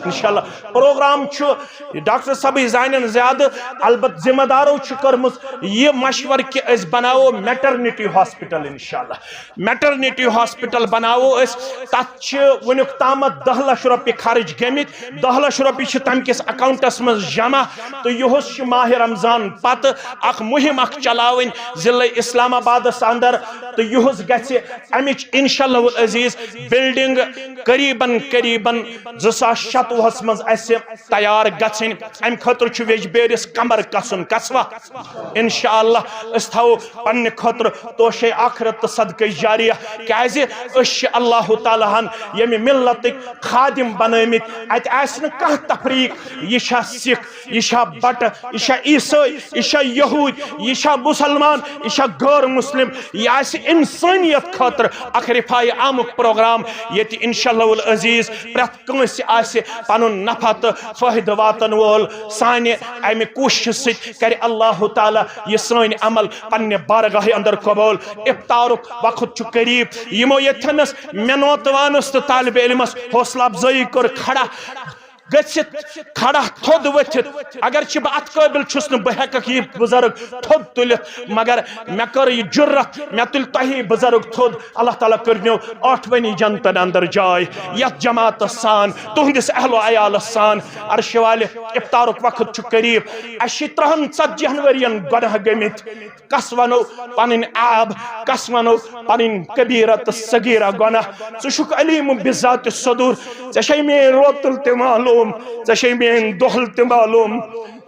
انشاءاللہ۔ پروگرام چھُ، ڈاکٹر صٲبٕے زانن زیادٕ، البتہ ذمہ دارو چھُ کٔرمٕژ یہِ مشورٕ کہِ أسۍ بناوو میٹرنٹی ہاسپٹل انشاءاللہ۔ میٹرنٹی ہاسپٹل بناوو أسۍ، تتھ چھِ وُنیُک تامتھ دَہ لچھ رۄپیہِ خرٕچ گٔمٕتۍ، دَہ لچھ رۄپیہِ چھِ تمہِ کِس اکاؤنٹس منٛز جمع، تہٕ یُہُس چھُ ماہِ رمضان پتہٕ اکھ مُہم اکھ چلاوٕنۍ ضلع اسلام آبادس اندر، تہٕ یُہُس گژھِ امِچ انشاءاللہ العزیز بلڈنگ قریباً قریباً زٕ ساس شتوُہس منٛز اسہِ تیار گژھٕنۍ۔ امہِ خٲطرٕ چھُ ویجبیرِس کمر کسُن، کسوا؟ انشاءاللہ أسۍ تھاوو پننہِ خٲطرٕ توشے آخرت تہٕ صدقے جاریہ، کیازِ أسۍ چھِ اللہ تعالیٰ ہن ییٚمہِ ملتٕکۍ خادم بنٲومٕتۍ۔ اتہِ آسہِ نہٕ کانٛہہ تفریق، یہِ چھا سکھ، یہِ چھا بٹہٕ، یہِ چھا عیسٲے، یہِ چھا یہوٗدۍ، یہِ چھا مسلمان، یہِ چھا غٲر مسلم، یہِ آسہِ انسٲنیت خٲطرٕ اکھ رفاہی عامُک پروگرام، ییٚتہِ انشاءاللہ العزیز پرٛٮ۪تھ کٲنٛسہِ آسہِ پنُن نفع تہٕ فٲیدٕ واتن وول۔ سانہِ امہِ کوٗششہِ سۭتۍ کرِ اللہ تعالیٰ یہِ سٲنۍ عمل پننہِ بارگاہہِ اندر قبول۔ افطارُک وقت چھُ قریب۔ یِمو ییٚتھٮ۪نس مےٚ نوتوانس تہٕ طالب علمس حوصلہ افزٲیی کٔر کھڑا گٔژھِتھ، کھڑا تھوٚد ؤتھِتھ۔ اگرچہِ بہٕ اتھ قٲبل چھُس نہٕ، بہٕ ہٮ۪ککھ یہِ بُزرگ تھوٚد تُلِتھ، مگر مےٚ کٔر یہِ جُرت، مےٚ تُلۍ تۄہی بُزرگ تھوٚد۔ اللہ تعالیٰ کٔرنو ٲٹھوٕنی جنتن اندر جاے، یتھ جماعتس سان، تُہنٛدِس اہل و عیالس سان۔ عرشہِ والہِ، افطارُک وقت چھُ قریب۔ اسہِ چھِ ترٛہن ژتجی ہن ؤرین گۄناہ گٔمٕتۍ۔ کس ونو پنٕنۍ عیب، کس ونو پنٕنۍ کبیرہ تہٕ صغیرہ گۄناہ؟ ژٕ چھُکھ علیم بذات صدور۔ ژےٚ چھے میٲنۍ روتل تہِ معلوم، ژےٚ چھے میٲنۍ دۄہل تہِ معلوم،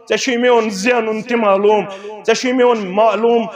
ژےٚ چھُے میون زینُن تہِ معلوم، ژےٚ چھُے میون معلوم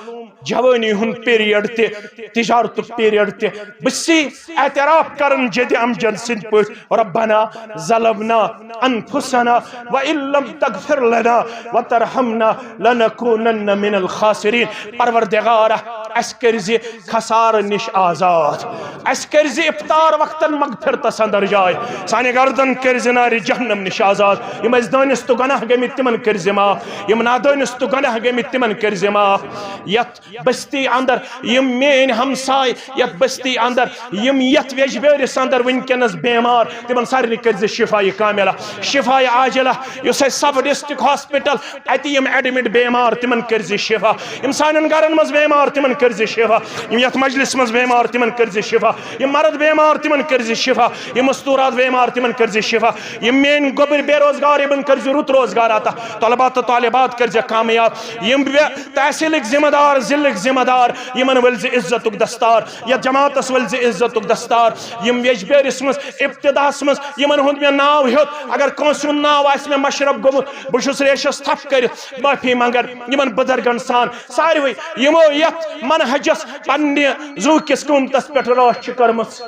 جوٲنی ہُنٛد پیریڈ تہِ، تجارتُک پیریڈ تہِ۔ بہٕ چھُسے اعتراف کران جدِ امجد سٕنٛدۍ پٲٹھۍ، ربنا ظلمنا انفسنا وان لم تغفر لنا وترحمنا لنکونن من الخاسرین۔ پروردگارا، اسہِ کٔرۍ زِ خسارٕ نِش آزاد، اسہِ کٔرۍ زِ افطار وقتن مغفرتس اندر جاے، سانہِ گردن کٔرۍ زِ نارِ جہنم نِش آزاد۔ یِم اسہِ دٲنِس تہٕ گۄناہ گٔمٕتۍ تِمن کٔرۍ زِ معاف، یِم نادٲنِس تہٕ گۄناہ گٔمٕتۍ تِمن کٔرۍ زِ معاف۔ یتھ بستی اندر یِم میٲنۍ ہمساے، یتھ بستی اندر یِم یتھ ویجبیٲرِس اندر وٕنکیٚنس بیمار، تِمن سارنٕے کٔرۍ زِ شفا کاملہ، شفا عاجلہ۔ یُس اسہِ سب ڈسٹرکٹ ہاسپٹل، اتہِ یِم ایڈمٹ بیمار، تِمن کٔرۍ زِ شفا۔ یِم سانٮ۪ن گرن منٛز بیمار، تِمن کٔرۍ زِ شفا۔ یِم یتھ مجلس منٛز بیمار، تِمن کٔرۍ زِ شفا۔ یِم مرد بیمار، تِمن کٔرۍ زِ شفا۔ یِم مستورات بیمار، تِمن کٔرۍ زِ شفا۔ یِم میٲنۍ گوٚبٕرۍ بے روزگار، یِمن کٔرۍ زِ رُت روزگار عطا۔ طلبہ تہٕ طالبات کٔرۍ زِ کامیاب۔ یِم بے تحصیلٕکۍ ذمہ دار، ضلعٕکۍ ذمہ دار، یِمن ؤلۍ زِ عزتُک دستار، یتھ جماعتس ؤلۍ زِ عزتُک دستار۔ یِم ییٚجبیٲرِس منٛز ابتداہس منٛز یِمن ہُنٛد مےٚ ناو ہیوٚت، اگر کٲنٛسہِ ہُنٛد ناو آسہِ مےٚ مشرف گوٚمُت، بہٕ چھُس ریشس تھپھ کٔرِتھ معٲفی منٛگان یِمن بُزرگن سان، ساروٕے یِمو یتھ منہجس پننہِ زُو کِس قۭمتس پٮ۪ٹھ رٲچھ چھِ کٔرمٕژ۔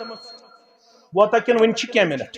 ووتا کِنہٕ وُنہِ چھِ کینٛہہ منٹ؟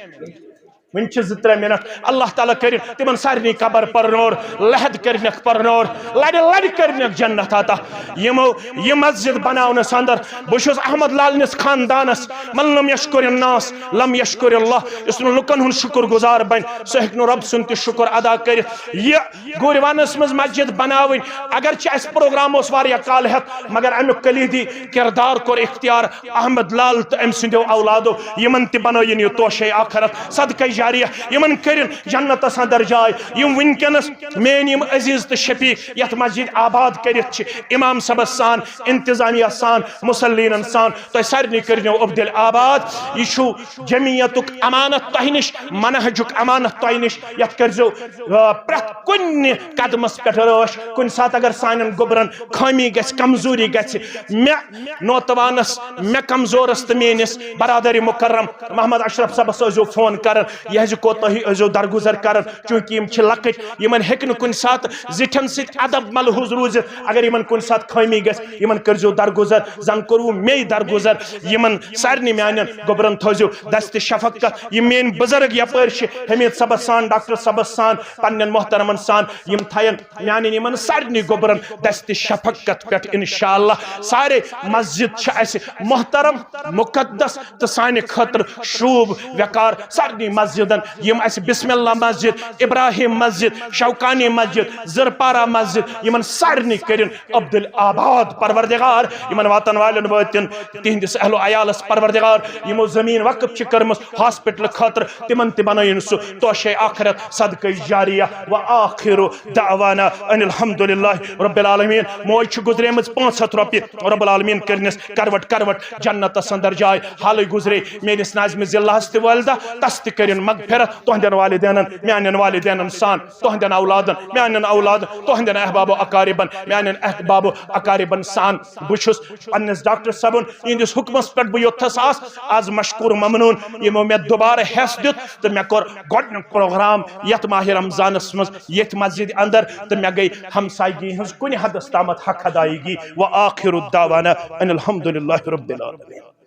وۄنۍ چھِ زٕ ترٛےٚ منٹ۔ اللہ تعالیٰ کٔرِن تِمن سارنٕے قبر پرنور، لحد کٔرنکھ پرنور، لڑِ لڑِ کٔرنکھ جنت عطا۔ یِمو یہِ مسجد بناونس اندر، بہٕ چھُس احمد لالنِس خاندانس، من لم یشکر الناس لم یشکر اللہ، یُس نہٕ لُکن ہُنٛد شُکر گُزار بنہِ، سُہ ہیٚکہِ نہٕ رۄب سُنٛد تہِ شُکر ادا کٔرِتھ۔ یہِ گُرۍ ونس منٛز مسجد بناوٕنۍ، اگرچہِ اسہِ پروگرام اوس واریاہ کالہٕ ہیتھ، مگر امیُک کلیدی کردار کوٚر اختیار احمد لال تہٕ أمۍ سٕنٛدیو اولادو، یِمن تہِ بنٲیِن یہِ توشے آخرت، صدقے جاریہ، یِمن کٔرِن جنتس اندر جاے۔ یِم وٕنکیٚنس میٲنۍ یِم عزیز تہٕ شفیق یتھ مسجد آباد کٔرِتھ چھِ، امام صٲبس سان، انتظامیہ سان، مصلینن سان، تۄہہِ سارنٕے کٔرنو عبدل آباد۔ یہِ چھُ جمعیتُک امانت تۄہہِ نِش، منہجُک امانت تۄہہِ نِش۔ یتھ کٔرزیو، آ، پرٛٮ۪تھ کُنہِ قدمس پٮ۪ٹھ رٲچھ۔ کُنہِ ساتہٕ اگر سانٮ۪ن گوٚبرن خٲمی گژھِ، کمزوری گژھِ، مےٚ نوتوانس، مےٚ کمزورس تہٕ میٲنِس برادر مکرم محمد اشرف صٲبس ٲسۍزیو فون کران، یہِ حظ یہِ کوتاہی ٲسۍزیو درگُزر کران، چونکہ یِم چھِ لۄکٕٹۍ، یِمن ہیٚکہِ نہٕ کُنہِ ساتہٕ زِٹھٮ۪ن سۭتۍ ادب ملحوظ روٗزِتھ۔ اگر یِمن کُنہِ ساتہٕ خٲمی گژھِ، یِمن کٔرۍزیو درگُزر۔ زن کوٚروٕ مے درگُزر۔ یِمن سارنٕے میانٮ۪ن گوٚبرن تھٲوزیو دستِ شفقت۔ یِم میٲنۍ بُزرگ یپٲرۍ چھِ، حمید صٲبس سان، ڈاکٹر صٲبس سان، پننٮ۪ن محترمن سان، یِم تھاین میانٮ۪ن یِمن سارنٕے گوٚبرن دستِ شفقت پٮ۪ٹھ۔ انشاءاللہ سارے مسجد چھِ اسہِ محترم، مقدس تہٕ سانہِ خٲطرٕ شوٗب وقار۔ سارنٕے مسجدن، یِم اسہِ بسم اللہ مسجد، ابراہیم مسجد، شوکانی مسجد، زرپارہ مسجد، یِمن سارنٕے کٔرِن عبدالآباد پروردگار۔ یِمن واتن والٮ۪ن وٲتِن تِہنٛدِس اہل و عیالس پروردگار۔ یِمو زٔمیٖن وقف چھِ کٔرمٕژ ہاسپٹل خٲطرٕ، تِمن تہِ بنٲیِن سُہ توشے آخرت صدقے جاریہ۔ وآخر دعوانا ان الحمد للہ رب العالمین۔ موج چھِ گُزریمٕژ پانٛژھ ہتھ رۄپیہِ، رب العالمین کٔرنس کروٹ کروٹ جنتس اندر جاے۔ حالٕے گُزرے میٲنِس ناظمِ ضلعس تہِ والدہ، تس تہِ کٔرِن مغفرت۔ تُہنٛدٮ۪ن والدینن، میانٮ۪ن والدینن سان، تُہنٛدٮ۪ن اولادن، میانٮ۪ن اولادن، تُہنٛدٮ۪ن احباب و اقاربن، میانٮ۪ن احباب و اقاربن سان۔ بہٕ چھُس پننِس ڈاکٹر صٲبُن، یِہنٛدِس حُکمس پٮ۪ٹھ بہٕ یوٚتتھس آس، از مشکور ممنون، یِمو مےٚ دوبارٕ حیس دیُت تہٕ مےٚ کوٚر گۄڈٕنیُک پروگرام یتھ ماہِ رمضانس منٛز ییٚتھۍ مسجدِ اندر، تہٕ مےٚ گٔے ہمسایگی ہٕنٛز کُنہِ حدس تامتھ حق ادایگی۔ وآخر دعوانا ان الحمد للہ رب العالمین۔